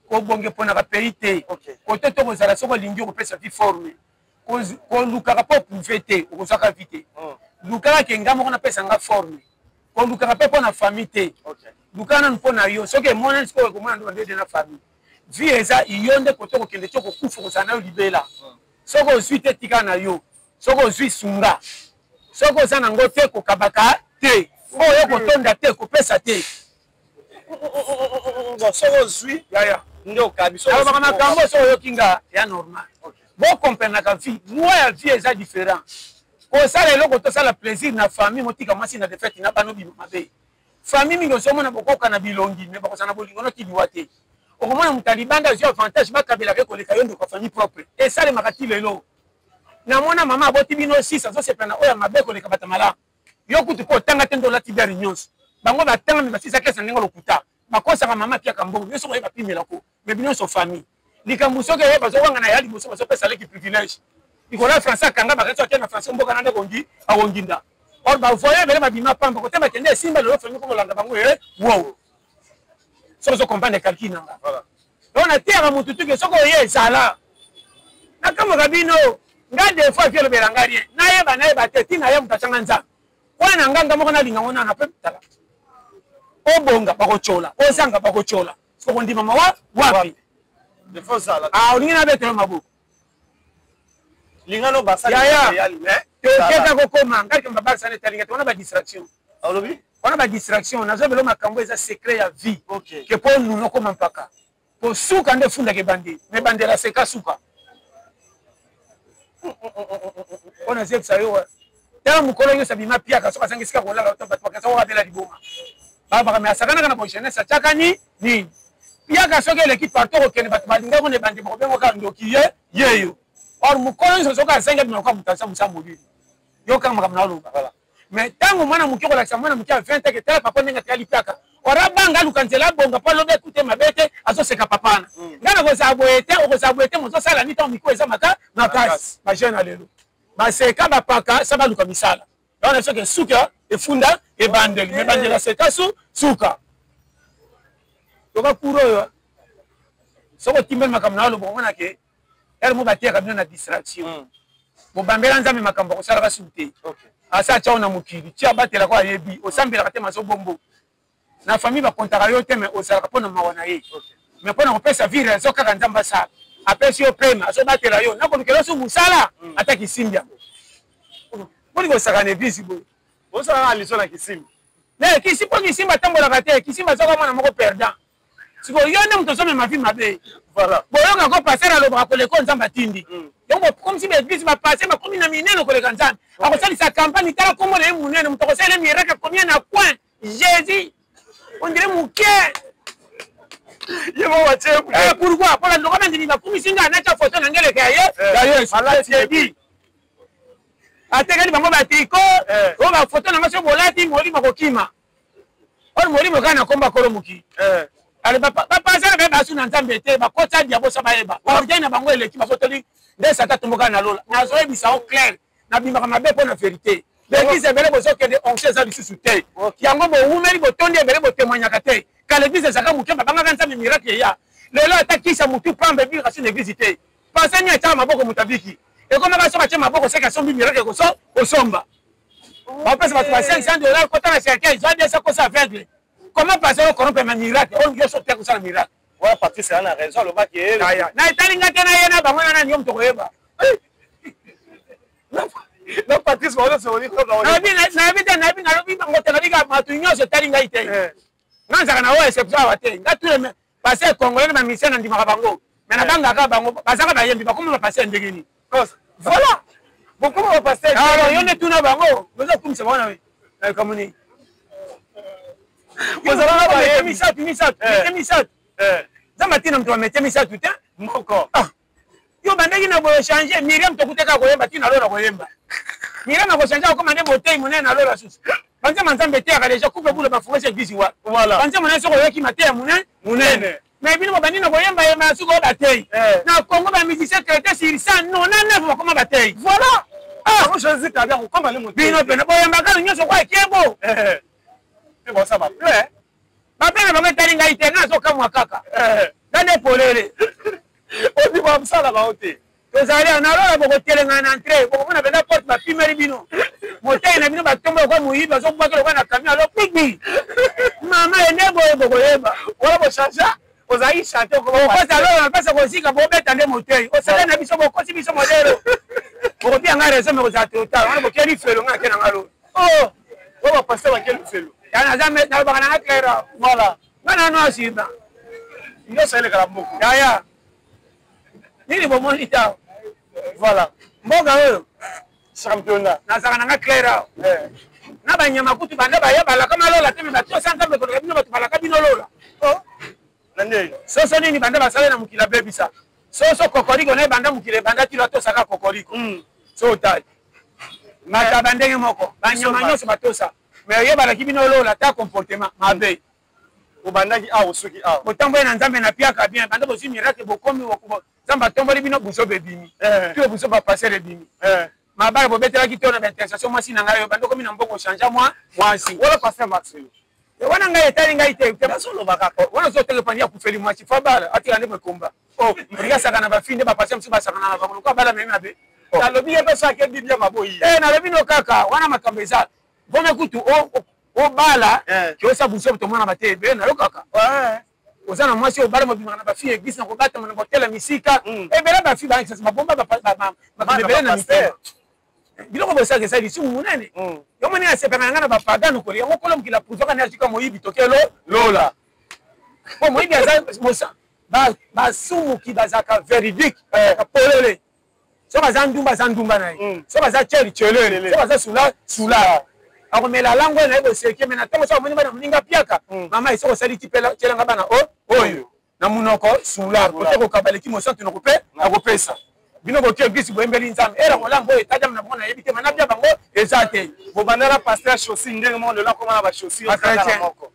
Kobonge mponaka pays te. Kote to kozala soki olingi okopesa vie forme. Kolukaka mpo prouve te, okozwaka vie te. Lukaka ke nga moko napesa nga forme. Kolukaka mpe mpo na famille te. Lukaka nanu mpo na yo. Soki emonani sikoyo okomona nde bande na famille. Vie eza yo nde kote kokende ti okokufa okozala na yo libela. Soki ozwi te tika na yo. Soki ozwi sunga. Soki oza nango te kokabaka te. Oyo kotonda te kopesa te. Soki ozwi yaya nde okabi. Nalobaka makambo soki oyoki nga ya normal. Bokomprenaka vie. Loi ya vie eza différent. Kosala eloko tosala plaisir na famille motika mwasi na defete na bano bima mabe. Famille mingi ozomona bokoka na bilongi mais bakozala na bolingo noki liwa te. Okomona moto ya libanda azwi avantage bakabelaka ye koleka yo ndeko ya famille propre. Esalemaka ti lelo. Namona mama aboti bino 6 azosepela na oyo ya mabe koleka bato ya malamu. Yo kutu mpo otanga te nde olati biari nyonso. Bango batanga me basisa kesa ndenge lokuta. Bakosaka mama apiaka mbongo yo soki oye bapimela ko mais bino nyonso famille. Likambo soki oye bazowanga na ya liboso bazopesa leki privilège. Likolo ya français akanga bakati ake na français mboka na nde akongi akonginda. Or ba voyant ebele babima pamba kote bakende esimba lelo famille komolanda bango e wow. Soki ozo comprendre calcul na nga. Donc nateyaka motu tuke soki oye ezala. Nakamwaka bino nga des fois violobela nga rien. Nayeba nayeba te tina ye moto atanga nzambe. Kwa na nga nga moko nalinga ngo nana pe tala. Obonga bakotyola, ozanga bakotyola. Okondimama wa wapi? Ah, olingi nabetela maboko. Lingano basali yaya tokeka kokoma ngai kamba barsa na etalinga te wana ba distraction. Olobi? Wana ba distraction nazobelo makambo eza secret ya vie. Okay. Ke po nuna okoma mpaka. Po suka nde efundaka ebandeli mais ebandeli aseka suka. Mpo nazebisa yo tala mokolo nyonso abima piaka soki azangi esika kolala bato bakasa oyo abela liboma babaka me asakanaka na bojeunesse atiaka ni nini piaka soki eleki partout okokende bato balinga ngo na ebandi bakobengo kaka ndoki ye yeyo or mokolo nyonso soki azangi abima lokola moto aza mosala molili yo kanga makambo na oloba. Mais ntango mwana moke okolakisa mwana moke ya 20 ake tala papa ndenge atikali piaka ora abanga aluka nzela abonga mpo alobi ekute mabe te azoseka papa wana mm. Ngai nakozala boye te okozala boye te mozosala ni ntango miko eza maka makasi bajeune ya lelo baseka bapaka sa baluka misala wana soki esuka efunda ebandeli me ebandeli aseka su suka toka kuro oyo soki otimbeli makambo na yo aloba omona ke ere mo bateyaka bino na distraction mm. Bobambela nzambe makambo akosalaka suku te asa atyao na mokili ti abatelaka oyo ayebi osambelaka te mazobombo na famille bakontaka yo te me ozalaka mpo na mawa na ye me mpo na kopesa vie raison kaka nzambe asala apesi yo pema azobatela yo nakolukela osu mosala mm. Ata kisimbi yango mponi kosaka na eglise boye osalaka liso na kisimbi me kisi mpo kisimbi atambolaka te kisimbi azwaka mwana moko perdant sikoyo yo nde moto ozomema vi mabe boyoka ko paster alobaka koleka oyo nzambe atindi mm. Donc bokomisi baeglise bapaster bakomi na minene koleka nzambe akosalisa campagne tala kombo na ye monene moto akosalela miracle akomi na coin jésus on dirait moke ye moko atie eh, pourquoi mpo bandoko bandimi bakumisi ngai natya foto na ngeleka ya ye eh. Ya yesu alati atekeli bango batriko eh. Oyo bafoto na ngai soki bolati molimo akokima oyo molimo kaka na komba kolo mokili eh. Ale bapasana baye basu na nzambe te bakotisa diabosa bayeba orgueil na bango eleki babotoli nde sata tombokaka na lola nazoyebisa yo claire nabimaka mabe mpo na verité baeglise ebele bozokende onction eza lisusu te yango bowumeli botondi ebele botemoignaka te kala eglise ezalaka moke babangaka nzambe miracle eya lelo ata kisa motu pamba ebikaka su na eglise te pase nini atiaka maboko moto abiki ekomaka soki atie maboko seke asombi miracle kosomba bapesa bato ba 500 dollars kota na cercueil zwa 200 kosa aveugle comment passer oyo corrompre ma miracle oyo nyonso te kosala miracle wana Patrice aza na raison alobaki ye na etali nga te na ye na bango na nani yo moto koyeba na Patrice nayebi te nayebi nalobi bango te nayebi kaka bato nyonso etali ngai te eh. Nga nzaka na oyo exception awa te nga tous les pasteur congolais na bamisien nandimaka bango mais nabangaka bango bazaka bayembi bakoma bapasteur ndenge nini voilà bokoma bapasteur alors yo nde tuna bango bozokumisa bango na likambo nini bozalaka bayembi misato misato eh. Misato eh. Nzambe atina moto bametie misato te moko ah. Yo bandaki na boye change Miriam tokuteka koyemba tina lola koyemba Miriam akochange akoma nde motei monene na lola susu banzemba nzambe eteyaka deja coupe bula bafungasi eglise wa banzembo naye soki oyoki mateya monene monene mais bino bobandi na koyemba yemba na suka oyo batei eh. Na congo bamusicien chrétien sur 199 bakoma batei voilà ah. Bino pene boyembaka nyonso kwa ekebo eh. Bape na bango etali ngai te, ngai nazokamwa kaka eh. Nga nde polele ondima mosala bango te tozali awa na lola bokotelenga na entre bokomona mpenza porte bapimeli bino motei na bino batombo lokola moyibi azobwaki lokola na camion alo kwikwi mama ende boye bokoyeba wana bochange ozalaki chante okota lola na mpesa kozika bobeta nde motei osala na biso bokosi biso modelo bokopia ngai raison me kozala total wana bokeli felo ngai ake na ngai lola oh oyo bapasteur bakeli felo nalobaka nanga claire voilà nga nano asima nyonso elekala moko yaya nini bomoni ta voilà mboka oyo championnat nazalaka nanga claire awa eh. Na banyama kutu banda baya balaka malola te me batosa nzambe koleka bino bato balaka bino lola oh. Na ndenge soso nini banda basala na mokili abebisa soso kokoriko na ebanda mokili ebanda tilo atosaka kokoriko mm. So otali mataba ndenge moko banyama nyonso batosa me oyebalaki bino lola ta comportement mabe obandaki awa osuki awa botamboli na nzambe na piaka bien banda bozwi miracle bokomi nzambe atomboli bino buzoba ebimi eh. Tio buzoba paser ebimi eh. Mabala bobetelaki to na baintercession mwasi na ngai oyo banda okomi na mbongo change mwa mwasi wana paster Marcelo eh, wana ngai etali ngai te nazoloba kaka wana ozoteka epandi akufeli mwasi fo abala atika nde mekomba oh. Olingi asaka na bafi nde bapaster mosusu basakana na bango lokola bala memi mabe oh. Nalobi ye mpe soki biblia maboyi nalobi no kaka wana makambo eza vome kutu Obala ke osa buzoba, tomona bate ebele nayokaka. Oza na mwasi, obala, mobimaka na bafille église na kobatama na kotela misika ebele. Bafille bayakisasa babomba makambo ebele na mitema. Biloko bosaka eza lisumu monene. Yo moni asepaka na ngai na bapagano koli yango. Kolo mokili apuzwaka nde azwika moyibi tokelo lola, po moyibi aza basumuki bazalaka véridique, bazalaka polele. Soki aza ndumba, aza ndumba na ye. Soki aza cheli, chelele. Soki aza sula, sula. Akomela langwe na ye boseke. Me na ntango soki amoni bana moninga piaka, mama, esoko osali ti tielanga bana oyo na monoko sular kote kokaba leki mosantu nakope nakopesa bino. Boki eglise, boyembeli Nzambe, era kolamba oyo etadama na bango nayebi te, mana bia bango eza te. Bobandala pasteur chaussure ndenge moko, lelo akoma na bachaussure kaka moko,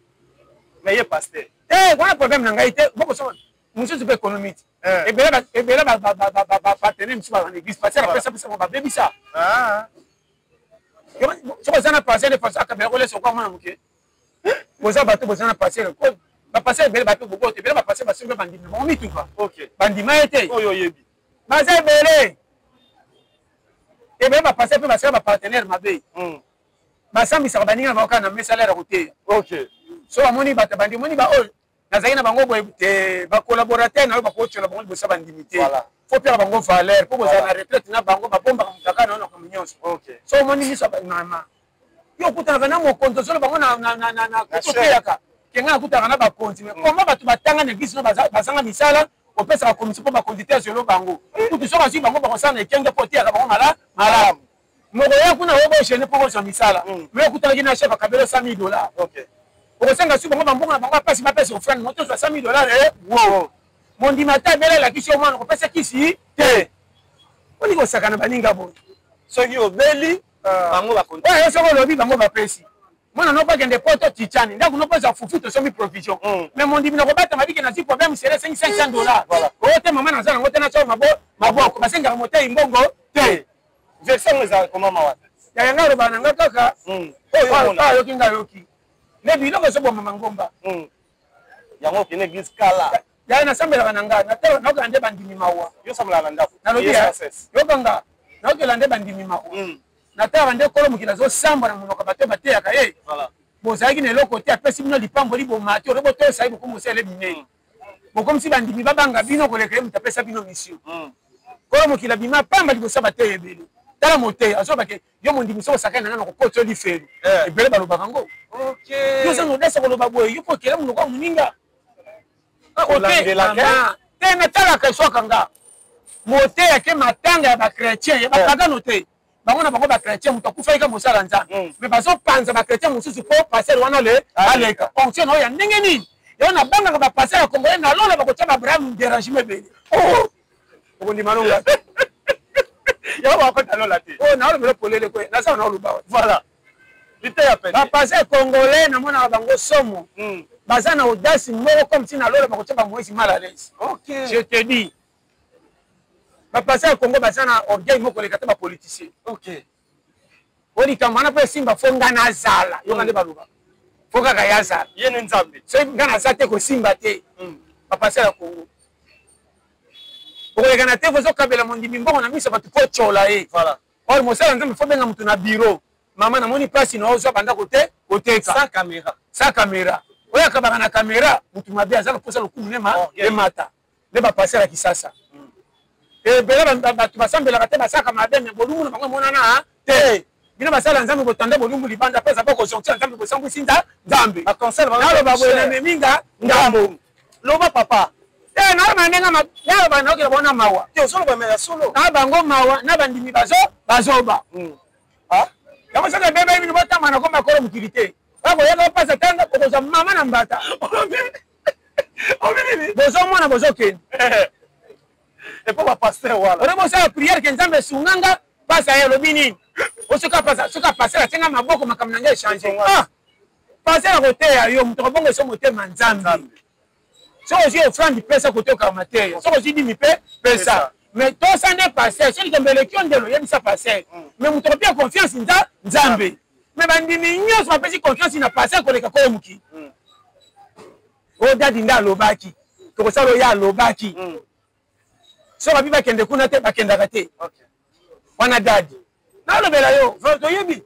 mais ye pasteur. Te, wana problème na ngai te. Bokosoma mosusu mpe économie te. Ebele ebele bapartenaire mosusu baza na église, pasteur apesa pesa bango, babebisa. Soki oza na pasteur nde pasteur akabela kolesa okwa mwana moke. Boza bato boza na pasteur, bapasteur ebele bato boboto ebele, bapasteur basombi bandimi na bango mituka, bandima ye te. Oyo oyebi. Baza ebele ebele. Bapasteur mpe basala bapartenaire mabe, basambisaka baninga na bango kaka na mesa lere koteya. So bamoni bato bandi omoni baoyo nazalaki na bango boye te, bacollaborateur na yo bakotyola bango liboso ya bandimi te. Fo piaka bango valeur mpo bozala na retraite na bango, babombaka motaka na yo na makambo nyonso. So omoni miso ya mama, yo okutanaka na mokonzi, ozolo bango na kototeyaka kenga nakutaka na bakonzi. Mais koma bato batanga na église no bazanga misala, opesaka commission mpo bakonzi te azwelo bango. Kutu soki azwi bango, bakosala na ekenge mpo oteyaka bango malamu. Moko ya kuna oyo bogene mpo kozwa misala, me okutanaki na chef akabelo 100 000 $. Okosenga su bango bambongo na bango apasi, bapesa offrande moto ozwa 100 000 $. Wo mondimi ata ebele alakisi yo mwana kopesa kisi te, olingi kosaka na baninga boye. Soki obeli, bango oyo soki olobi, bango bapesi mwana noko akende poto tichani ndako noko eza fufu, tosombi provision. Mais mondimi na kobatama bike nazwi problème sere, esengi 500 $. Oyo te, mama, naza nango te, natya maboko. Basengaka motei mbongo te. Version yango ezalaka koma mawa. Ya yanga alobaka na nga kaka oyo ayoki, nga ayoki me biloko ezoboma mangomba. Yango okende église kala. Yaya, nasambelaka na nga, naokela nde bandimi mawa. Yo osambelaka na ndako. Nalobi, yokanga, naokela nde bandimi mawa. Natalaka nde kolo mokili azosamba na monoko bato bateyaka ye. Bozalaki na eloko te, apesi bino lipamboli, bomati oyo botosa ye, bokomi kosala minei, bokomisi bandimi babanga bino koleka ye moto apesa bino mission. Kolo mokili abima pamba liboso ya bateya ebele. Tala, moteya azobake yo mondimi, soki osakani na nga na kokota yo lifelo. Ebele balobaka ngo. Yo oza na odasa koloba boye, yo mpo okele monoko ya moninga te. Natalaka eswaka nga moteya ke matanga ya bachrétien ya bapagano te, bango na bango bachrétien, moto akufaki ka mosala Nzambe, mais bazopanza bachrétien mosusu mpo pasteur wana le aleka. Onction na oyo ya ndenge nini? Yango nabangaka bapasteur ya congolais na lola, bakotia babraham dérangement ebele. Okondima nonga. Yango bakota lola te. Oyo naolobela polele kwe, naza naoloba. Voilà, liteya pene. Bapasteur congolais namonaka bango somo, baza na audace moko comme si na lola bakotia bamoïse mal à l'aise. Je te dis, bapasteur ya Congo baza na orgueil moko koleka te bapoliticien. O likambo wana mpo esimba, fo nga nazala, yoka nde balobaka, fo kaka ye azala. Ye ne Nzambe. Soki nga naza te, kosimba te. Bapasteur ya Congo, okoleka na te, fozokabela mondimi mbongo na miso bato mpo tyola ye. Or mosala Nzambe, fo benga motu na bureau: mama, namoni mpasi na ozwa bandako te, koteka. Sans caméra. Sans caméra. Oyo akabaka na caméra, motu mabe, aza loposa lokumu nema emata. Nde bapasteur ya Kisasa ebele, bato basambelaka te, basalaka mabe, me bolumbu na bango emonana te. Bino basala Nzambe, botanda bolumbu libanda mpe eza bokozonction Nzambe, bosambwisi Nzambe. Naloba boye, namemi nga ngambo. Loba, papa. Te, naloba ndenge naloba, naokela bango na mawa. Te, ozoloba me ya solo. Na bango mawa na bandimi bazoba. Yango soki ebebeli bino, botamba na komba kolo mokili te, bakoyaka opasa tanga, okozwa mama na mbata. Bozomona, bozokende. Epo bapasteur wana. Oyo bosala prière ke Nzambe esunganga, pasa ye alobi nini? Soki apasteur atianga maboko, makambo na ngai echange. Ah, pasteur akoteya yo moto akobongo eso motema Nzambe. Soki ozwi offrande, pesa kotoka mateya. Soki ozwi dimi mpe, pesa. Mais tosa nde pasteur. Soki likambo eleki yo ndelo, oyebisa pasteur. Mais moto akopia confiance nza Nzambe. Mais bandimi nyonso bapesi confiance na pasteur koleka koyo mokili oyo. Dadi nde alobaki tokosala oyo alobaki. So babi bakende kuna te, bakendaka te. Wana dadi nalobela yo, toyebi.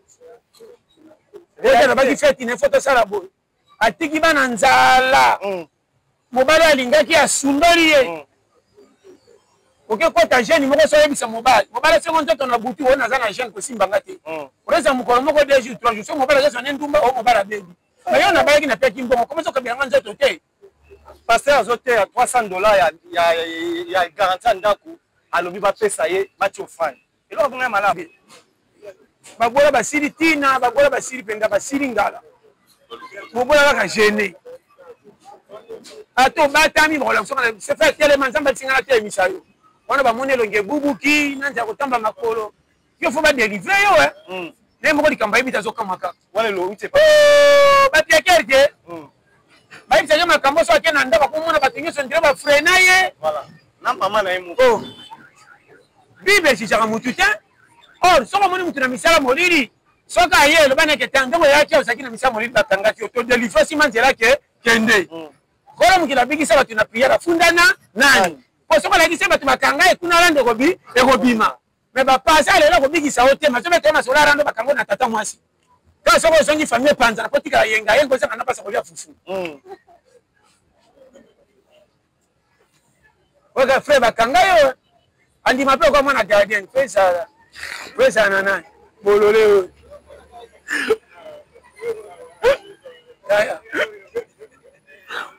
Oyo alobaki feti ne fo tosala boye, atiki bana nzala. Mobali alingaki asundoli ye. Oke kota jeune moko so oyebisa mobali, mobali asengo nzoto na butu, oyo naza na jeune kosimba nga te. Oza mokolo moko, 2 jours, 3 jours, so mobali azozwa ne ndumba, oyo mobali abebi. Mais yo nabayaki, napeki mbongo, komo ozokabela nga nzoto te. Pasteur azoteya 300 $ ya garantie ya ndako, alobi bapesa ye batia offrande, eloko bongo ya malamu. Babola basili ntina, babola basili mpenza, basili ngala. Mobola kaka gene, ata obatami, bakolakisaka sefa etelema. Nzambe atisingana telemisa yo wana, bamoni elongi ebubuki na nzela kotamba makolo, yo fo badelivre yo. Naye moko likambo ayebi te, azokamwa kaka. Wana elouti. Bapiakere te, bayebisaki makambo so ake na ndako, akomona bato nyonso ndire bafrena ye. Na mama na ye moko. Bible ejijaka motu te. Or soki omoni motu na misala molili, soki aye eloba neke te, ndenge oyaki, ozalaki na misala molili, bakangaki yo, todelivre nsima nzela ke kende. Kolo mokili abikisa bato na priere, afundana nani? Po soki olakisi bato bakanga ye kuna, rando ekobima. Me bapasa lelo akobikisa yo te, mazobeta yo masolo ya rando, bakango na tata mwasi kaka. Soki ozongi, famille epanzana, po tikala yenga yenga, ozanga na mpasa kolia fufu. Oka frère, bakanga yo, andima mpe oka mwana gardien, po ezala, po ezala na nani, bolole oyo.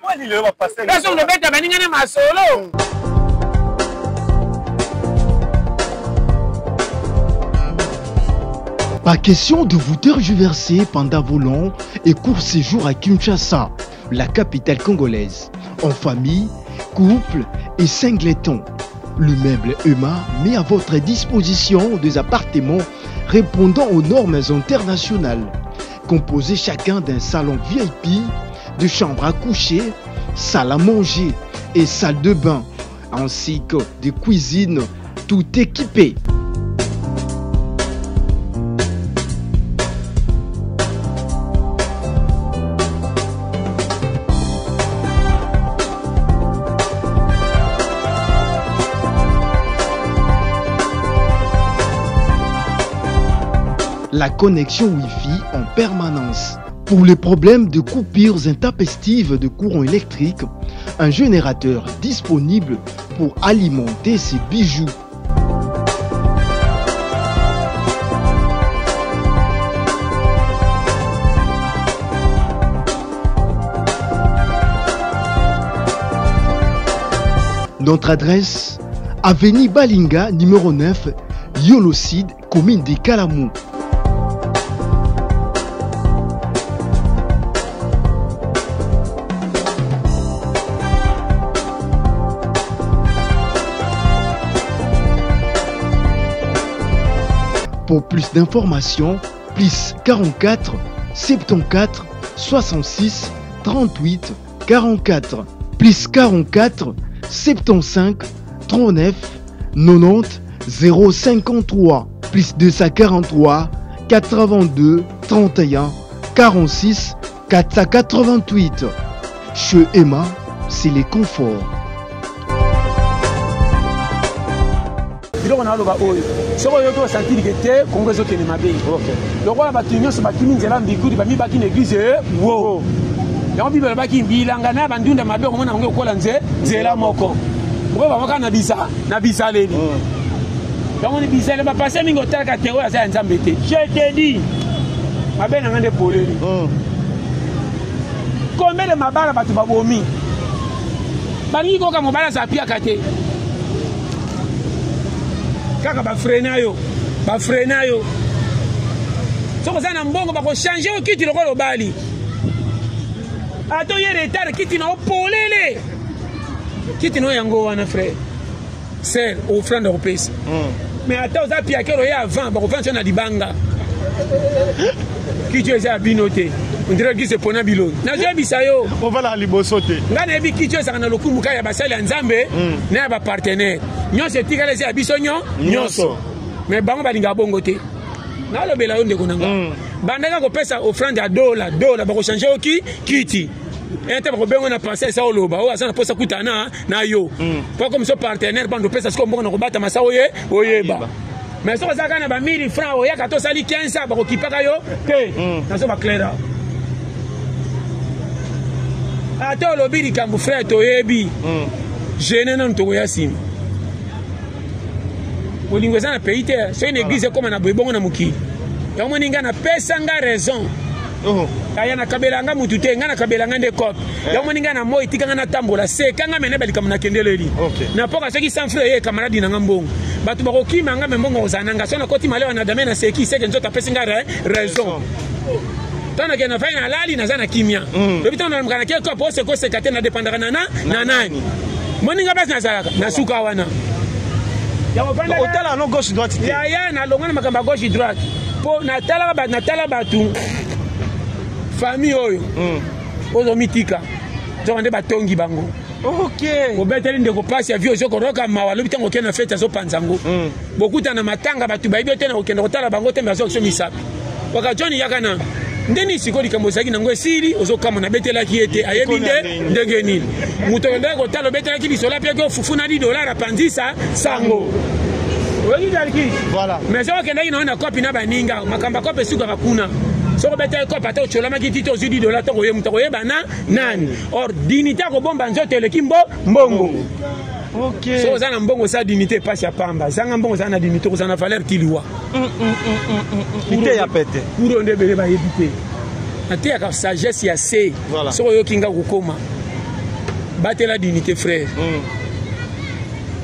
Wani lelo bapasteur Kasi olobeta baninga na masolo. Pas question de vous tergiverser pendant vos longs et courts séjours à Kinshasa, la capitale congolaise. En famille, couple et singleton. Le meuble EMA met à votre disposition des appartements répondant aux normes internationales, composés chacun d'un salon VIP, de chambres à coucher, salle à manger et salle de bain, ainsi que de cuisines tout équipées. La connexion Wi-Fi en permanence. Pour les problèmes de coupures intempestives de courant électrique, un générateur disponible pour alimenter ces bijoux. Notre adresse, Avenue Balinga, numéro 9, Yolocide, commune de Kalamou. Pour plus d'informations, plus 44 74 66 38 44, plus 44 75 39 90 053, plus 243 82 31 46 488. Chez Emma, c'est les conforts. Biloko naloba oyo, soki oyoki, osentir ke te, Kongo ezokende mabe. Lokola bato nyonso bakimi nzela mbikudi, bamibaki na église wo yango. Bible elobaki bilanga na bandunda mabe, okomona bango ekola nzela moko, okoyo bango kaka na bisa na bizaleli yango. Ni bizaleli bapase mingi, otalaka te oyo aza ya Nzambe te. Je te dis, mabe na nga nde poleli. Combien de mabala bato babomi? Balingi koyoka mobali aza piaka te, kaka bafrena yo, bafrena yo. Soki oza na mbongo, bakochange yo kiti lokola obali, ata oye retard, kiti na yo polele, kiti na yo yango wana. Frère, sœur, offrande okopesa, mais ata oza piakere, oye avant, bakofandisa na libanga. Kiti oyo eza ya bino te, ondire église epona bilongi. Nazoyebisa yo. Ovalaka liboso te. Ngai nayebi kiti oyo ezalaka na lokumu kaka ya basali ya Nzambe na ya bapartenaire nyonso. Etikala eza ya biso nyonso, mais bango balingaka bongo te. Nalobela yo, ndeko na nga, bandaka kopesa offrande ya dola dola, bakochange yo ki kiti ete bakobengo na pensée esa oloba oyo aza na mposa kutana na yo, po comme so partenaire bando opesa sikoyo mbongo na kobatama sa oye oyeba. Mais soki oza kaka na ba 1000 francs, oyaka to osali 15 ans, bakokipaka yo te. Nazo baclaire ata olobi likambo, frère, toyebi gene nanu, tokoya nsima. Bolingo eza na pays te. Soki na église ekóma na boye bongo na mokili yango, moni ngai napesa nga raison. Aya, nakabela nga mutu te, ngai nakabela nga nde cope. Yango moni ngai na moi, tika ngai natambola, seka nga mene balikambo nakendeleli na poka. Soki sans frère ye camarade na nga, mbongo bato bakokima nga, me mbongo kozala na nga. So nakoti malewa na dame, naseki seke nzoto apesi nga raison. Ntango nakende na fai, nalali, naza na kimia. Lobi ntango nalamuka, nake cope, oseka oseka te, nadépendaka na na nani? Moninga basi nazalaka na suka wana. Otala no gauche droite te. Yaya, nalongwa na makambo ya gauche droite, mpo natalaka, natala bato, famille oyo ozomitika nzoka nde batongi bango. Obeteli ndeko mpasi ya vie, ozo koroka mawa. Alobi ntango okende na fete, azopanza yango. Bokutana matanga, bato bayebi yo te, na kokende kotala bango te, me azokisa misapi. Waka John, yaka na ndeni sikoyo, likambo ozalaki nango esili, ozokama. Nabetelaki ye te, ayebi nde ndenge nini moto okendaki kotala, obetelaki lisolo, apiaki ofufu na 10 dollar, apanzisa sango, oyoki kalki. Mais soki okendaki nango na kopi na baninga, makambo ya kope esukaka kuna. Soki obetaki kope, ata otyolamaki ti te, ozwi 10 dollar, to koye moto akoyeba na nani? Or dignité akobomba nzoto eleki mbongo. Soki oza na mbongo, oza dignité, epasi ya pamba. Zanga mbongo, oza na dignité, okozala na valeur ti liwa. Te ya pete. Kuro nde ebele bayebi te. Nateyaka sagesse ya se. Soki oyoki nga kokoma, batela dignité, frère.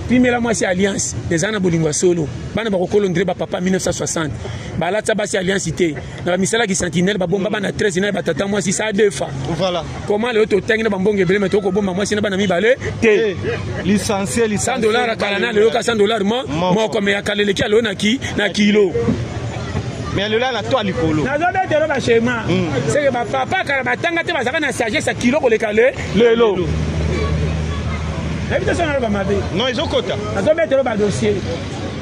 Pimela mwasi alliance, eza na bolingo ya solo. Bana bakokolo ndre bapapa 1960 balatisa basi alliance te na bamisalaki sentinelle, babomba bana 13 na batata mwasi sa deux fois. Comment lelo totangi na bambongo ebele, me tokobomba mwasi na bana mibale te? Licencié. 100 dollar akala na lelo ka 100 dollar moko, me akala eleki alelo na kilo. Mais lelo na to likolo. Nazobetelo baschéma seke bapapa kala batanga te, bazalaka na sagesse ya kilo koleka le lelo. Nayebi te so naloba mabe. Non, ezokota. Nazobetelo badossier.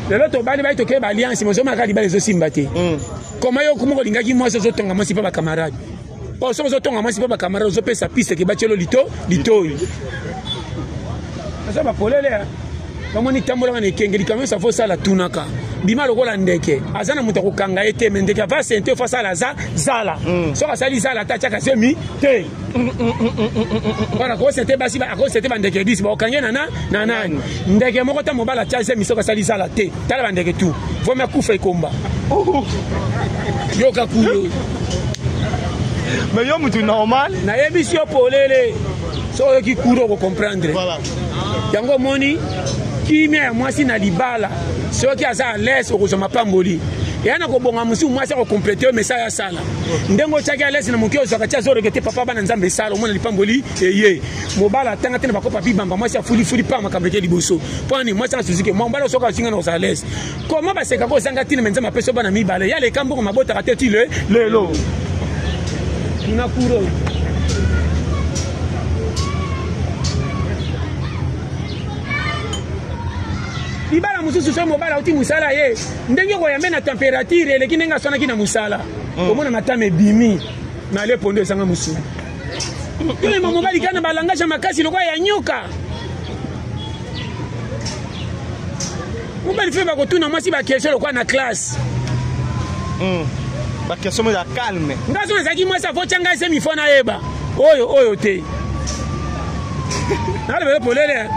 Lelo tobali bai, tokeye baalliance, mozomaka libala ezosimba te. Koma yo moko olingaki mwasi, ozotonga mwasi mpe bacamarade. Po soki ozotonga mwasi mpe bacamarade, ozopesa piste ke batielo lito litoi. Aza bapolele bamoni tambolaka na ekenge. Likambo nyonso afo osala, tunaka. Bima lokola ndeke, aza na moto akokanga ye te, me ndeke ava sente, fo asala aza zala. Soki asali zala, ata atiaka zemi te wana, akosete basi, akosete bandeke 10, bakokange na na nani? Ndeke moko ta mobali atia zemi, soki asali zala te, tala bandeke tu vomi akufa ekomba. Yoka kuyo. Mais yo mutu normal. Nayebisi yo polele, soki oyoki kuro, okocomprendre. Yango omoni kimia ya mwasi na libala, soki aza à l'aise, okozwa mapamboli eya na kobonga. Mosusu mwasi akocompléter yo mesa ya sala ndenge otiaki à l'aise na moke, ozwaka ti azoreke te. Papa, bana, Nzambe esala, omona lipamboli eye. Mobala atanga te na bakopa bibamba, mwasi afulifuli pa makambo eke liboso. Mpo ani mwasi asuzuki mobala, soki azinga na kozala à l'aise. Koma basekaka ozanga ntina, me Nzambe apesi yo bana mibale ya leka mbongo, mabotaka te ti le lelo. Tuna kuro. Libala mosusu, soki mobala auti mosala, ye ndenge koyambe na température eleki ndenge aswanaki na mosala, omona matama ebimi na ale pondo ezanga mosuni. Tolema mobali kaka na balangage ya makasi lokola ya nyoka. Mobali fe bakotuna mwasi baquestion lokola na classe. Baquestion mo ya calme. Nga so nazalaki mwasi, afotya ngai zemi, fo nayeba oyo oyo te. Nalobele polele,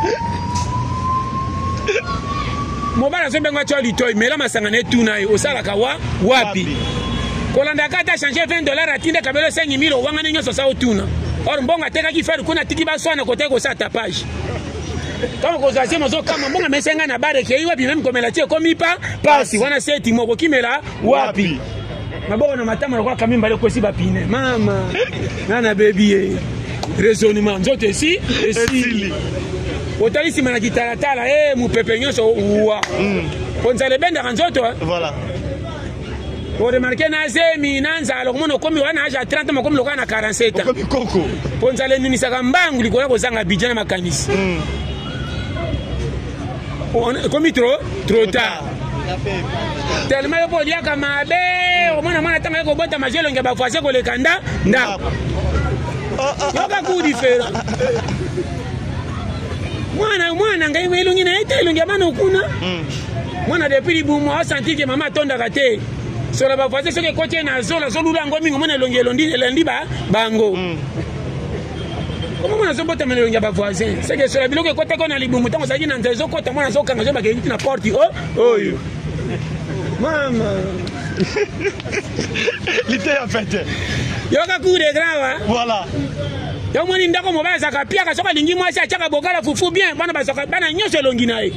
mobali azobenga tya litoi, mela masanga na etuna ye osalaka wa wapi. Kolandaka ata change 20 dollar, atinda kabelo 5000, owangani nyonso sa otuna. Or mbongo atekaki fer kuna, atiki baswana koteki kosala tapage. Ntango kozwa zemi, ozokama mbongo amesi ngai na bar ekei wapi? Meme komela ti ekomi pa pasi wana, seti moko okimela wapi? Maboko na matama lokola kami mbale okosi bapine. Mama nga nabebi ye raisonnement, nzoto esi esili, otali nsima na kitalatala e mopepe nyonso wa po nzala ebendaka nzoto. Oremarquer na zemi na nzala, okomona okomi wana age ya 30, mokomi lokola na 47 ans, po nzala enunisaka mbangu likolo ya kozanga budget na makanisi. Ekomi trop trop tard, tellement yo mpo oliaka mabe. Omona mwana ntango ye kobota, mazwi elongi ya bavoisin koleka nda ndako. Yoka coup différent. Mwana mwana ngai elongi na ye te, elongi ya bana okuna. Mwana depuis libumu asanti ke mama atondaka te. Sola ba voisin soki ekoti ye na zolo azolula yango mingi, omona elongi elondi elandi ba bango. Omo mwana azobotama na elongi ya ba voisin. Seke sola biloko ekotaki na libumu ntango ozalaki na nzela ezokota, mwana azokanga azobaka euti na porte o oyo. Mama. Liteya pete. Yoka cour de grand wa. Voilà. Yo moni ndako mobali azalaka piaka soki alingi mwasi atiaka bokala fufu bien, bana bazalaka bana nyonso elongi na ye.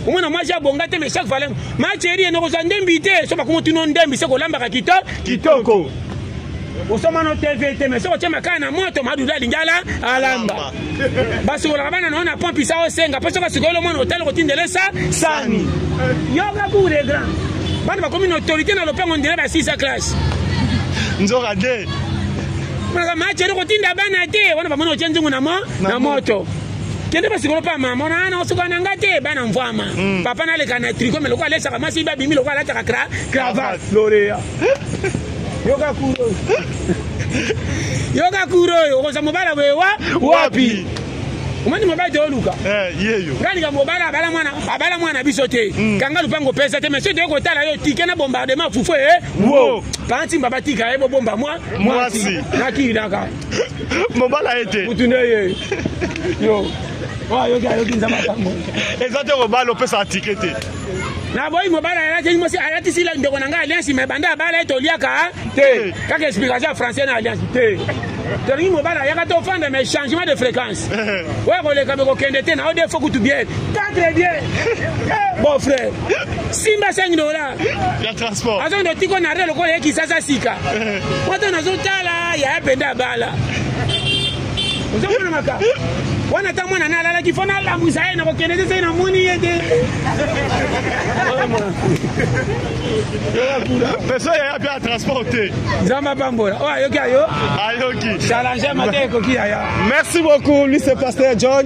Omona mwasi abonga te mais chaque fois ma chérie eno kozwa ndembi te, so bakomo tino ndembi se kolambaka kito kitoko. Osoma no TV te mais soki otie makala na moto madudu alingi ala alamba. Basukolaka bana na yo na pompe isa osenga mpe soki asukoli omwana otali kotindele sa sani. Yoka cour de grand. Bana bakomi na autorité na lopango ndele basisa classe. Nzoka de. Monaka ma chérie kotinda bana te wana bamoni otie nzungu na mo na moto. Kende basikolo pa mama ona ana osuka na nga te bana mvwama. Papa naleka na tricot mais lokola alesaka mwasi babimi lokola alataka cravate. Lorea. Yoka kuro. Yoka kuro oyo okozwa mobali boye wa wapi? Omoni mobali te oluka. Yeyo. Ngai linga mobali abala mwana, abala mwana biso te. Kanga lupango pesa te mais soki toye kotala yo tike na bombardement fufu e. Wo. Panti mbaba tika ye bobomba mwa mwasi. Nakilaka. Mobali aye te. Mutu nde ye. Yo. Oyo ayoki ayoki nzambe apambola. Eza te mobali opesaka tike te. Naboyi mobali alati mwasi alatisi la ndeko na ngai alliance mais banda abala ye toliaka te. Kaka explication ya français na alliance te. Tolingi mobali ayaka tofanda mais changement de fréquence. Oyo koleka me kokende te na ode fo kutu bien. 4 bien. Bon frère. Simba 5 dollars. Ya transport. Azo ndo tiko na re lokola ye kisasa sika. Wata nazotala ya penda abala. Ozomona makambo. Wana ata mwana na alalaki fo nalamusa ye nakokende te soki namoni ye te. Peso yaya mpe ya transport te. Nzambe apambola. Oyo ayoki ayo? Ayoki. Challenge mate ekoki yaya. Merci beaucoup, lui c'est Pasteur John.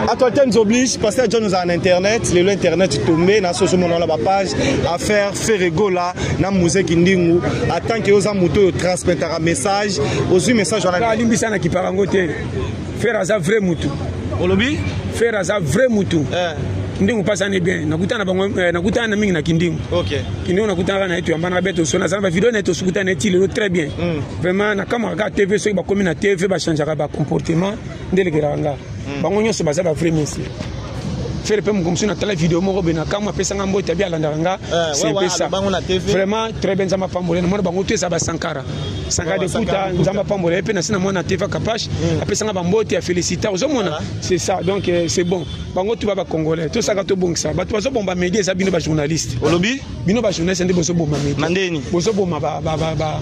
Actualité nous oblige, Pasteur John nous a en internet, lelo internet tombé na soso mona la page affaire Ferregola na Musée Kindingu en tant que oza moto yo transmettra message, ozui message wana. Alimbisa na kiparango te. Ferre aza vrai mutu. Olobi? Ferre aza vrai mutu. Ndingu pasa ne bien. Nakutana bango, nakutana na mingi na Kindingu. Kindingu nakutana na yetu yamba na beto sona za ba video na yetu sukutana na lelo très bien. Vraiment na kama ka TV soki bakomi na TV ba changeaka ba comportement ndelekelaka nga. Bango nyonso baza ba vrai monsieur. Ferre pe mokomisi na tala video moko be na kamwa apesanga mbote abi alandaka nga. C'est un peu ça. Bango na TV. Vraiment très bien nzambe apambola. Namona bango tout eza ba Sankara. Sankara de Kuta, nzambe apambola ye pe na sina mwana TV Kapash, apesanga ba mbote ya félicita ozomona. C'est ça. Donc c'est bon. Bango tout ba ba congolais. Tout ça ka to bongisa. Bato bazo bomba média eza bino ba journaliste. Olobi? Bino ba journaliste nde bozo bomba média. Na ndeni? Bozo bomba ba ba ba ba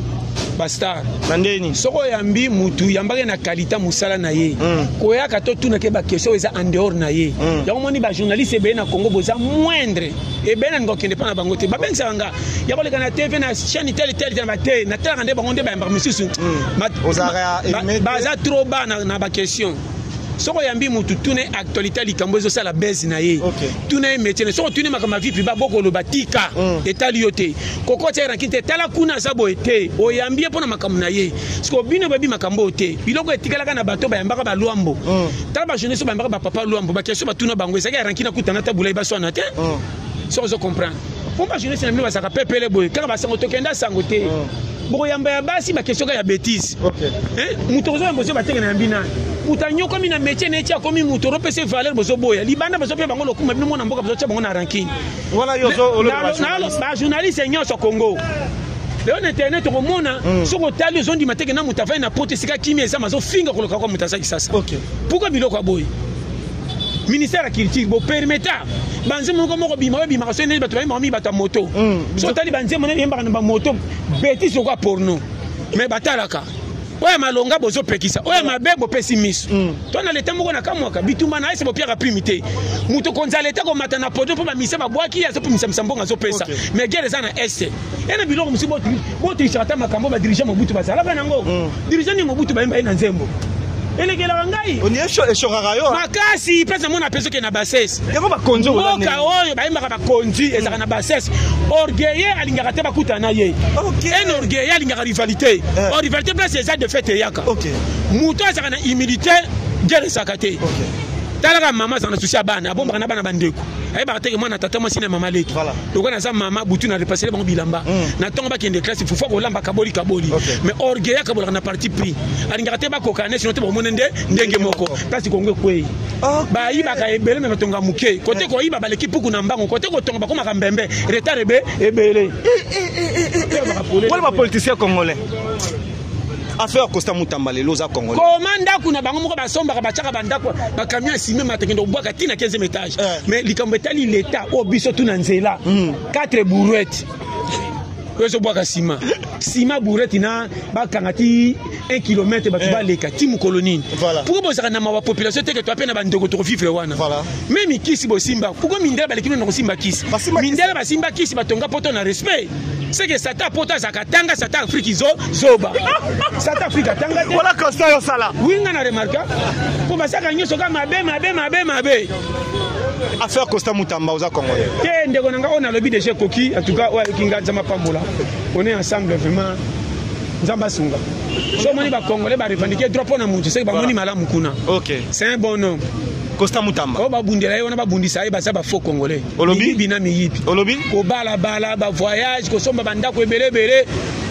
ba star. Na ndeni? Soko yambi mutu yambaki na qualité musala na ye. Koyaka to tuna ke ba question eza en dehors na ye. Yango moni ba journaliste ebele na Congo boza moindre. Ebele na ngokende pa na bango te. Ba bengisa nga. Ya koleka na TV na chaîne telle telle telle ba te. Na tala nde bango nde ba yambaka misusu. Ozara aimé te. Baza trop bas na ba question. Soko yambi mutu tune actualité likambo ezo sala base na ye. Tuna ye métier. Soko tune makama vie privée boko loba tika. Etali yo te. Koko tia ranki te tala kuna za boye te. Oyambi ye pona makambo na ye. Soko bino babi makambo te. Biloko etikalaka na bato ba yambaka ba Luambo. Tala ba jeunesse ba yambaka ba papa Luambo ba question ba tuna bango ezaki ranki na kutana ta bulai ba swana te. Soko zo comprendre. Pour ba jeunesse na bino bazaka pepele boye. Kaka ba sango tokenda sango te. Boko yamba ya basi ba question ka ya bêtise. Hein? Muto ozo yamba ozo batenge na yambi nani? Muto anyokomi na métier na eti akomi muto ropese valeur bozo boya. Libanda bozo pe bango lokuma bino mona mboka bozo tia bango na ranking. Wana yo zo oloba ba journaliste. Ba journaliste nyonso Congo. Leo na internet okomona soko otali ozondima te ke na moto avandi na poto esika kimia eza mazo finga koloka kwa moto azaki sasa. Pourquoi biloko ya boye? Ministère ya culture bo permettra banzembo moko moko bima oyo bimaka soki nde bato bayembaka mingi bato ya moto. Soki otali banzembo nde yembaka na ba moto bêtise lokola porno. Mais batalaka oyo malonga bozopekisa oyo mabe bopesi miso. To na leta moko na kamwaka bitumba na ese bopiaka prime te. Moto konza leta komata na podio mpo bamisa babwaki ye azopimisa misa mbongo azopesa. Mais guerre eza na est. E na biloko mosusu botrichaka ata makambo ba dirigeant Mobutu bazalaka nango. Dirigeant ni Mobutu bayemba ye na nzembo. Elekelaka ngai. Oni eshokaka yo, hein? Makasi, place namona mpe soki na bassesse. Yango bakonzi oyo Mboka baza ndenge. oyo bayembaka bakonzi ezalaka na bassesse. Orgueilleux alingaka te bakutana na ye. Un orgueilleux alingaka rivalité. Or rivalité place eza de fait eyaka. Moto azalaka na humilité, guerre ezalaka te. Talaka mama azalaka na souci ya bana, abombaka na bana bandeko. Ayebaka teke mwana tata mwasi na mama leki. Lokola naza mama butu na repasele bango bilamba. Na ntongo bakende classe fufu akolamba kaboli kaboli. Mais orgueil akabolaka na parti pris. Alingaka te bakokana sinon te bakomona nde ndenge moko. Place Kongo ekwei. Bayibaka ebele me batonga moke. Kote koyiba baleki puku na mbango, kote kotonga bakomaka mbembe. Retard ebe ebele. Wala ba politicien congolais. Affaire Costa Mutamba lelo oza congolais. Koma ndako na bango moko basombaka batiaka bandako ba camion ya ciment matakende kobwaka ti na 15e étage. Mais likambo etali l'État oyo biso tu na nzela. 4 brouettes. Oyo ezobwaka ciment. Ciment brouette na bakanga ti 1 km bato baleka ti mokolo nini. Pourquoi bozalaka na mawa population te ke to ape na bandeko tokovivre wana. Même kisi bosimba. Pourquoi mindele baleki na kosimba kisi? Mindele basimba kisi batonga poto na respect. C'est que Satan poto azaka tanga Satan Afrique zo zoba. Satan Afrique atanga te. Voilà constat yo sala. Oui nga na remarque. Po basaka nyoso ka mabe mabe mabe mabe. Affaire Costa Mutamba oza congolais. Te ndeko nanga on a lobi déjà koki en tout cas oyo ayoki nga Nzambe apambola. On est ensemble vraiment. Nzambe asunga. So moni ba congolais ba revendiquer droit pona mutu c'est que ba moni malamu kuna. OK. C'est un bon homme. Costa Mutamba. Oh ba bundela ye wana ba bundisa ye baza ba faux congolais. Olobi? Miyibi na miyibi. Olobi? Ko bala bala ba voyage ko somba ba ndako ebele ebele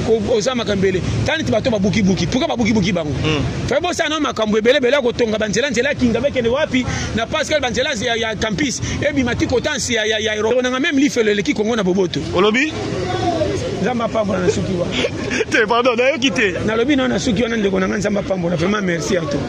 ko oza makambo ebele. Tani ti bato ba buki buki. Pourquoi ba buki buki bango? Fa bo sana makambo ebele ebele ko tonga ba nzela nzela kinga bekende wapi na Pascal ba nzela ya, ya campus ebima ti kotansi ya ya ya aéroport. Nanga même lifelo eleki Congo na boboto. Olobi? Nzambe apambola na suki wana. Te pardon, nayoki te. Nalobi na suki wana ndeko na nga Nzambe apambola vraiment merci à toi.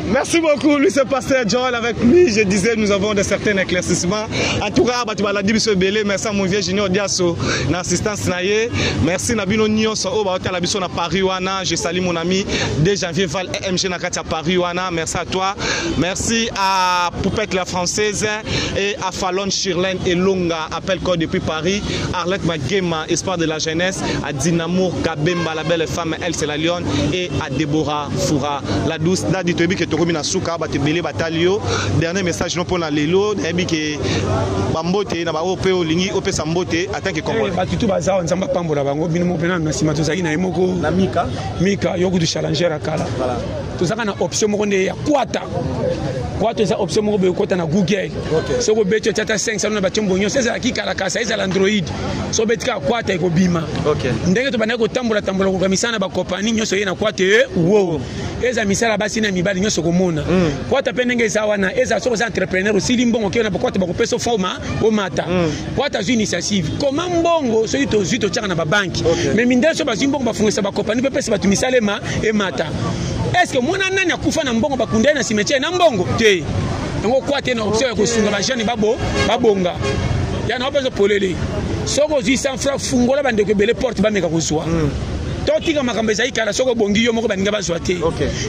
Merci beaucoup, lui c'est Pasteur Joel avec lui. Je disais, nous avons de certains éclaircissements. En tout cas, batu baladi biso ebele, merci à mon vieux Junior Diasso na assistance na ye. Merci na bino nyonso oyo baotala biso na Paris wana. Je salue mon ami 2 janvier Val MG na kati ya Paris wana. Merci à toi. Merci à Poupette la française et à Fallon Shirlène Elonga, appel code depuis Paris. Arlette Magema, espoir de la jeunesse, à Dinamour Kabemba, la belle femme, elle c'est la lionne, et à Déborah Foura, la douce. Dadi toyebi ke tokomi na suka, bato ebele batali yo. Dernier message no mpona lelo, nayebi ke bambote na baoyo mpe olingi opesa mbote en tant que Congolais. Bato tu baza awa, Nzambe apambola bango. Bino moko mpe na nsima tozalaki na ye moko. Na Mika. Mika, yo kutu challenger ya kala. Tozalaka na option moko nde ya kwata. Kwata eza option moko boye okota na Google. Soki obeti otia ata 500 na batie mbongo nyonso, ezalaki kala kasa, ezala Android. Soki obeti kaka kwata ekobima. Ndenge tobandaki kotambola tambola koka misala na bakopani nyonso ye na kwata e wo. Eza misala basi na mibali nyonso komona. Kwata pe ndenge eza wana, eza soki oza entrepreneur osili mbongo okei na bakwata bakopesa forma omata. Kwata azwi initiative. Koma mbongo soki tozwi totiaka na ba banque. Mais mindele soki bazwi mbongo bafungisa bakopani pe pesa bato misala emata. Est-ce que mwana nani akufa na mbongo bakunda ye na cimetière na mbongo te? Yango kwata na option ya kosunga ba jeune babo babonga. Ya na opeso polele. Soki ozwi 100 francs fungola bandeko ebele porte bameka kozwa. Totika makambo ezali kala soki obongi yo moko baninga bazwa te.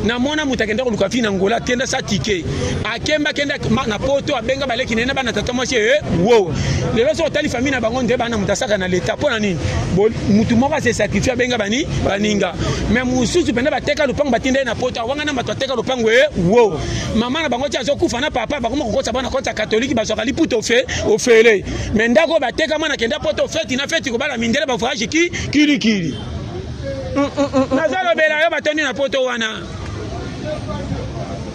Na mona moto akenda koluka fi na Angola, akenda sa ticket. Akemba akenda na poto abenga baleki na ye na bana tata mwasi e wo. Lelo soki otali famille na bango nde bana moto asaka na l'État mpo na nini? Bo, moto moko ase sacrifier abenga bani baninga. Mais mosusu mpenza bateka lopango batinda ye na poto, awanga na bato ateka lopango e wo. Mama na bango ti azokufa na papa bakoma kokotisa bana kotisa catholique bazwaka liputa ofele. Mais ndako bateka mwana akenda poto feti na feti kobala mindele ba voyage ki kili kili. Nazalobela yo batondi na poto wana.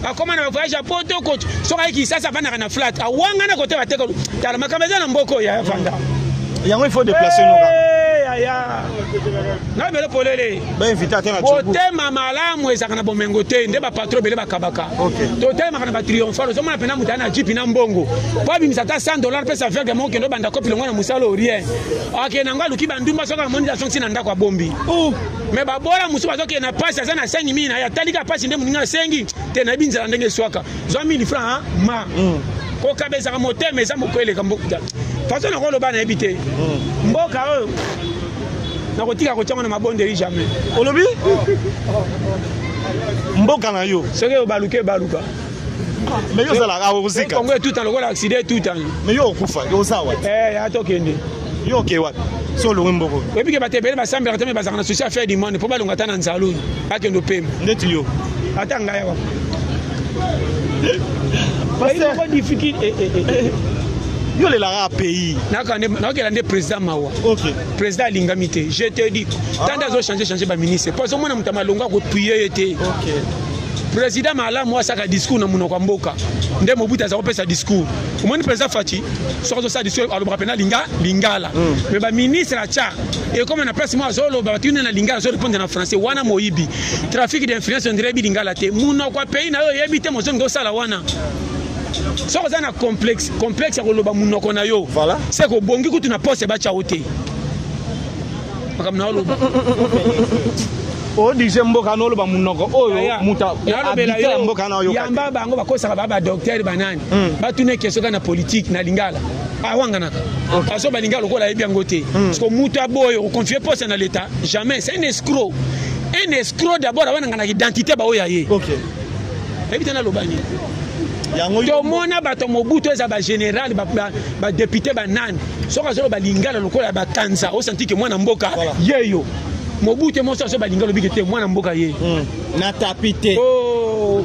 Akoma na ba voyage ya poto koto. Soki ayeki Kinshasa avandaka na flat. Awanga na kote bateka. Tala makambo eza na mboko ya avanda. Yango il faut déplacer nos gars. Eh, ya, ya. Na bele polele. Ba invité ata na Djougou. Motema malamu ezalaka na bomengo te, nde ba patron ebele bakabaka. Totelemaka na ba triomphal, ozomona pena moto na jeep na mbongo. Po abimisa ata 100 dollars pesa aveugle moko kende obanda kopi longo na mosala o rien. Akende nango aluki bandumba soki amoni azongisi na ndako abombi. Mais babola mosusu bazokende na pasi, aza na 5000 na ye, atali kaka pasi nde moninga asengi te, nayebi nzala ndenge eswaka. Zwa 1000 francs, hein, ma. Kokaba ezalaka motema, eza moko eleka mboka. Façon nakoloba nayebi te. Mboka oyo nakotika kotiango na mabondeli jamais. Olobi? Mboka na yo. Soki obaluka ebaluka. Mais yo ozalaka ozika. Kongo etuta lokola accident etuta. Mais yo okufa, yo oza wapi? Eh, ya tokende. Yo oke wapi? So olongwe mboko. Oyebi ke bato ebele basambelaka te, mais bazalaka na souci ya faire du monde po balonga ata na nzala oyo. Bakende opema. Ndeti yo. Ata ngai awa. Pasteur, moko difficile. Eh, eh, eh, eh. Yo olelaka pays. Nakokela nde président mawa. Président alingami te. Je te dis. Tanda azo changer, changer ba ministre. Po azomona moto ya malonga akopuye ye te. Président malamu asaka discours na monoko ya mboka nde Mobutu aza kopesa discours. Omoni président Fatshi soki azosala discours alobaka mpena linga lingala, mais baministre atya ekoma na place moko azoloba batuni na lingala, azorépondre na français. Wana moyibi, trafic d'influence. Ondire yebi lingala te, monoko ya pays na yo oyebi te, mozongi osala wana. Soki oza na complexe ya koloba monoko na yo, se kobongi kutu na poste batya yo te. Makambo na oloba. Odirige mboka na oloba monoko oyo moto ya mboka na oyoka. Yamba bango bakosaka ba badocteur banani, batuna question kaka na politique na lingala, awanganaka, azo balingala lokola ayebi yango te. Parce que moto aboyo oconfie poste na l'État, jamais. C'est un escroc, un escroc d'abord. Awananga na identité baoyo ya ye yebi te. Naloba nini? Tomona bato Mobutu, eza bagénéral, badéputé, banani, soki azoloba lingala lokola ya bakanza, osanti ke mwana mboka yeyo. Mobutu moso azo balinga lobiki te, mwana mboka ye. Na tapi te. Oh.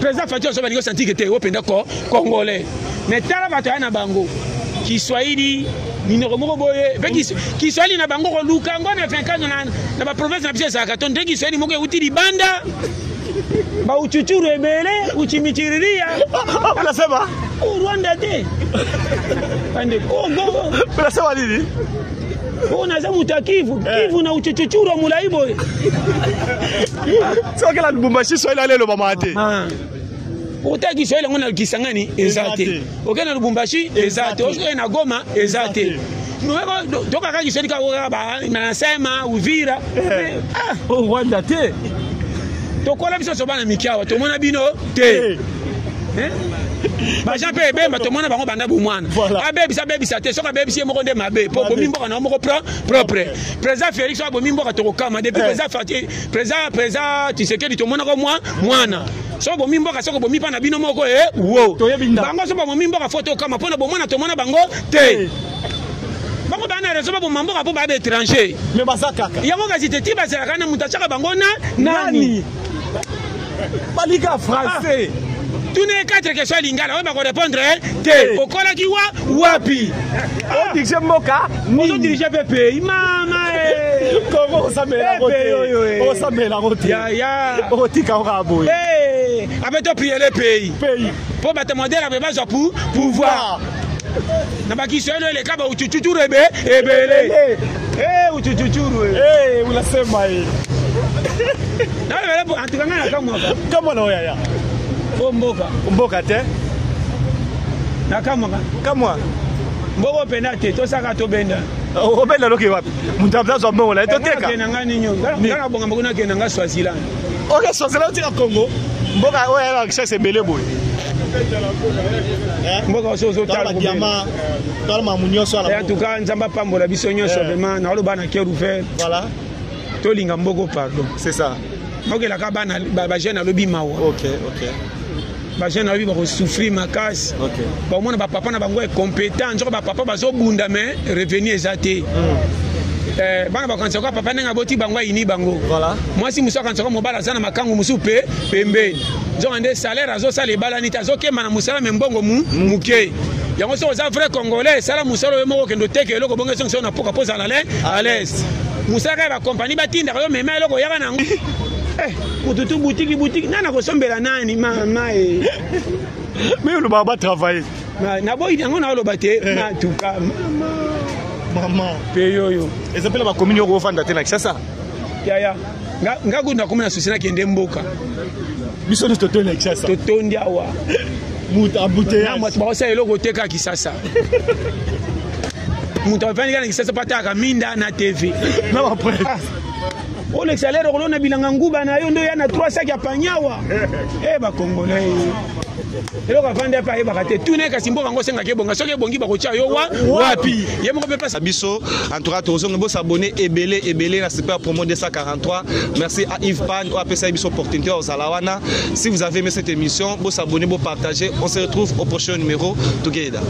Président Fatshi azo balinga, osanti ke te, openda ko congolais. Mais tala bato aya na bango kiswahili, minoko moko boye mpe kiswahili na bango koluka yango na 24 na baprovince na biso ezalaka to nde kiswahili moko euti libanda, bauchuchuru ebele, uchimichiriria. Unasema? Rwanda te, bandeko. Unasema nini? Oyo naza moto ya Kivu, Kivu na uchuchuchuru ya molai boye. Soki na Lubumbashi swahili ale elobamaka te. Ota kiswahili yango na Kisangani eza te, oke na Lubumbashi eza te, oke na Goma eza te. Tokaka kiswahili kaka nasema Uvira. Rwanda te. Tokola biso so bana mike awa, tomona bino te. Bajean mpe ebemba, tomona bango banda bomwana. Abebisa, abebisa te. Soki abebisi ye moko nde mabe, po bomi mboka na moko propre. Président Félix soki abomi mboka, tokokama. Depuis président Fatshi, président Tshisekedi, tomonaka mwa mwana. Soki bomi mboka, soki bomi mpa na bino moko e wo bango, soki babomi mboka, fo tokama mpona bomwana tomona bango te. Bango baa na raison baboma mboka mpo baa baétranger. Me baza kaka. Yango kasi te, ti bazalaka na moto atiaka bango na nani? Balika français. Tuna ye quatre question ya lingala oyo bakorépondre te. Okolaki wa wapi? Odirige mboka. Ozodirige mpe pays, mama. Kongo osambelango te, osambelango te. Yaya. Okotika oka boye. Ape toprier le pays. Pays. Mpo bato modele ape bazwa pouvoir na bakiswahili eleka bauchuchuchuru ebe ebele uchuchuchuru. Unasema ye. Antuka ngai nakamwaka. Kamwa na oyaya. O mboka. Mboka te. Nakamwaka. Kamwa. Mboko mpena te, tosaka tobenda. Obenda loki wapi? Moto azwa mbongo na ye, toteka. Nakende nga nini? Nga na bonga mboko, nakende nga Swaziland. Ok, Swaziland, otika Congo, mboka oyo ya richesse ebele boye. Mboka oso ozotala. Mamu nyonso. En tout cas, Nzambe apambola biso nyonso. Vraiment, naoloba na cœur ouvert. Voilà. Tolinga mboko, pardon. C'est ça. Okelaka bana bajeune, alobi mawa. Ok. Bajeune alobi bakosouffrir makasi. Baomona bapapa na bango incompétent, nzoka bapapa bazobunda mais revenu eza te. Bana bakanisaka papa ndenge aboti bango ayini bango. Mwasi mosusu akanisaka mobali aza na makangu mosusu mpe pembeni, nzoka nde salaire azosala ebalani te, azokemba na mosala me mbongo moke. Yango soki oza vrai congolais, sala mosala oyo moko, okende oteka eloko bongo esongisa yo na poka mpo ozala à l'aise. Mosala kaka bakompani batindaka yo, mema eloko oyaka nango mututu butiki butiki, nani akosombela nani, mama e? Mais olobaka batravaille. Naboyi yango, naoloba te matuka mama. Mama. Mpe oyo. Eza mpe na bacommune yoko ofanda te na Kinshasa. Yaya, nga kutu nakomi na susi, nakende mboka. Biso nyonso totondi na Kinshasa. Totondi awa. Moto embouteillage. Moto bakosala eloko te kaka Kisasa. Moto avandi kaka na Kisasa mpo ataka minda na TV. Na bapresse. Olekisa lero kolona bilanga nguba na yo nde oya na 3 sac ya panyawa. E bacongolais, eloko avandi ape ayebaka te. Tuna kasi mboka yango osengaki ebonga, soki ebongi bakotya yo wa wapi? Ye moko mpe pasa. Biso en tout cas tozonga, bosabonner ebele ebele na Super Promo 243. Merci à Yves Pan oyo apesaki biso opportunité ya kozala wana. Si vous avez aimé cette émission, bosabonner, bopartager. On se retrouve au prochain numéro. Together.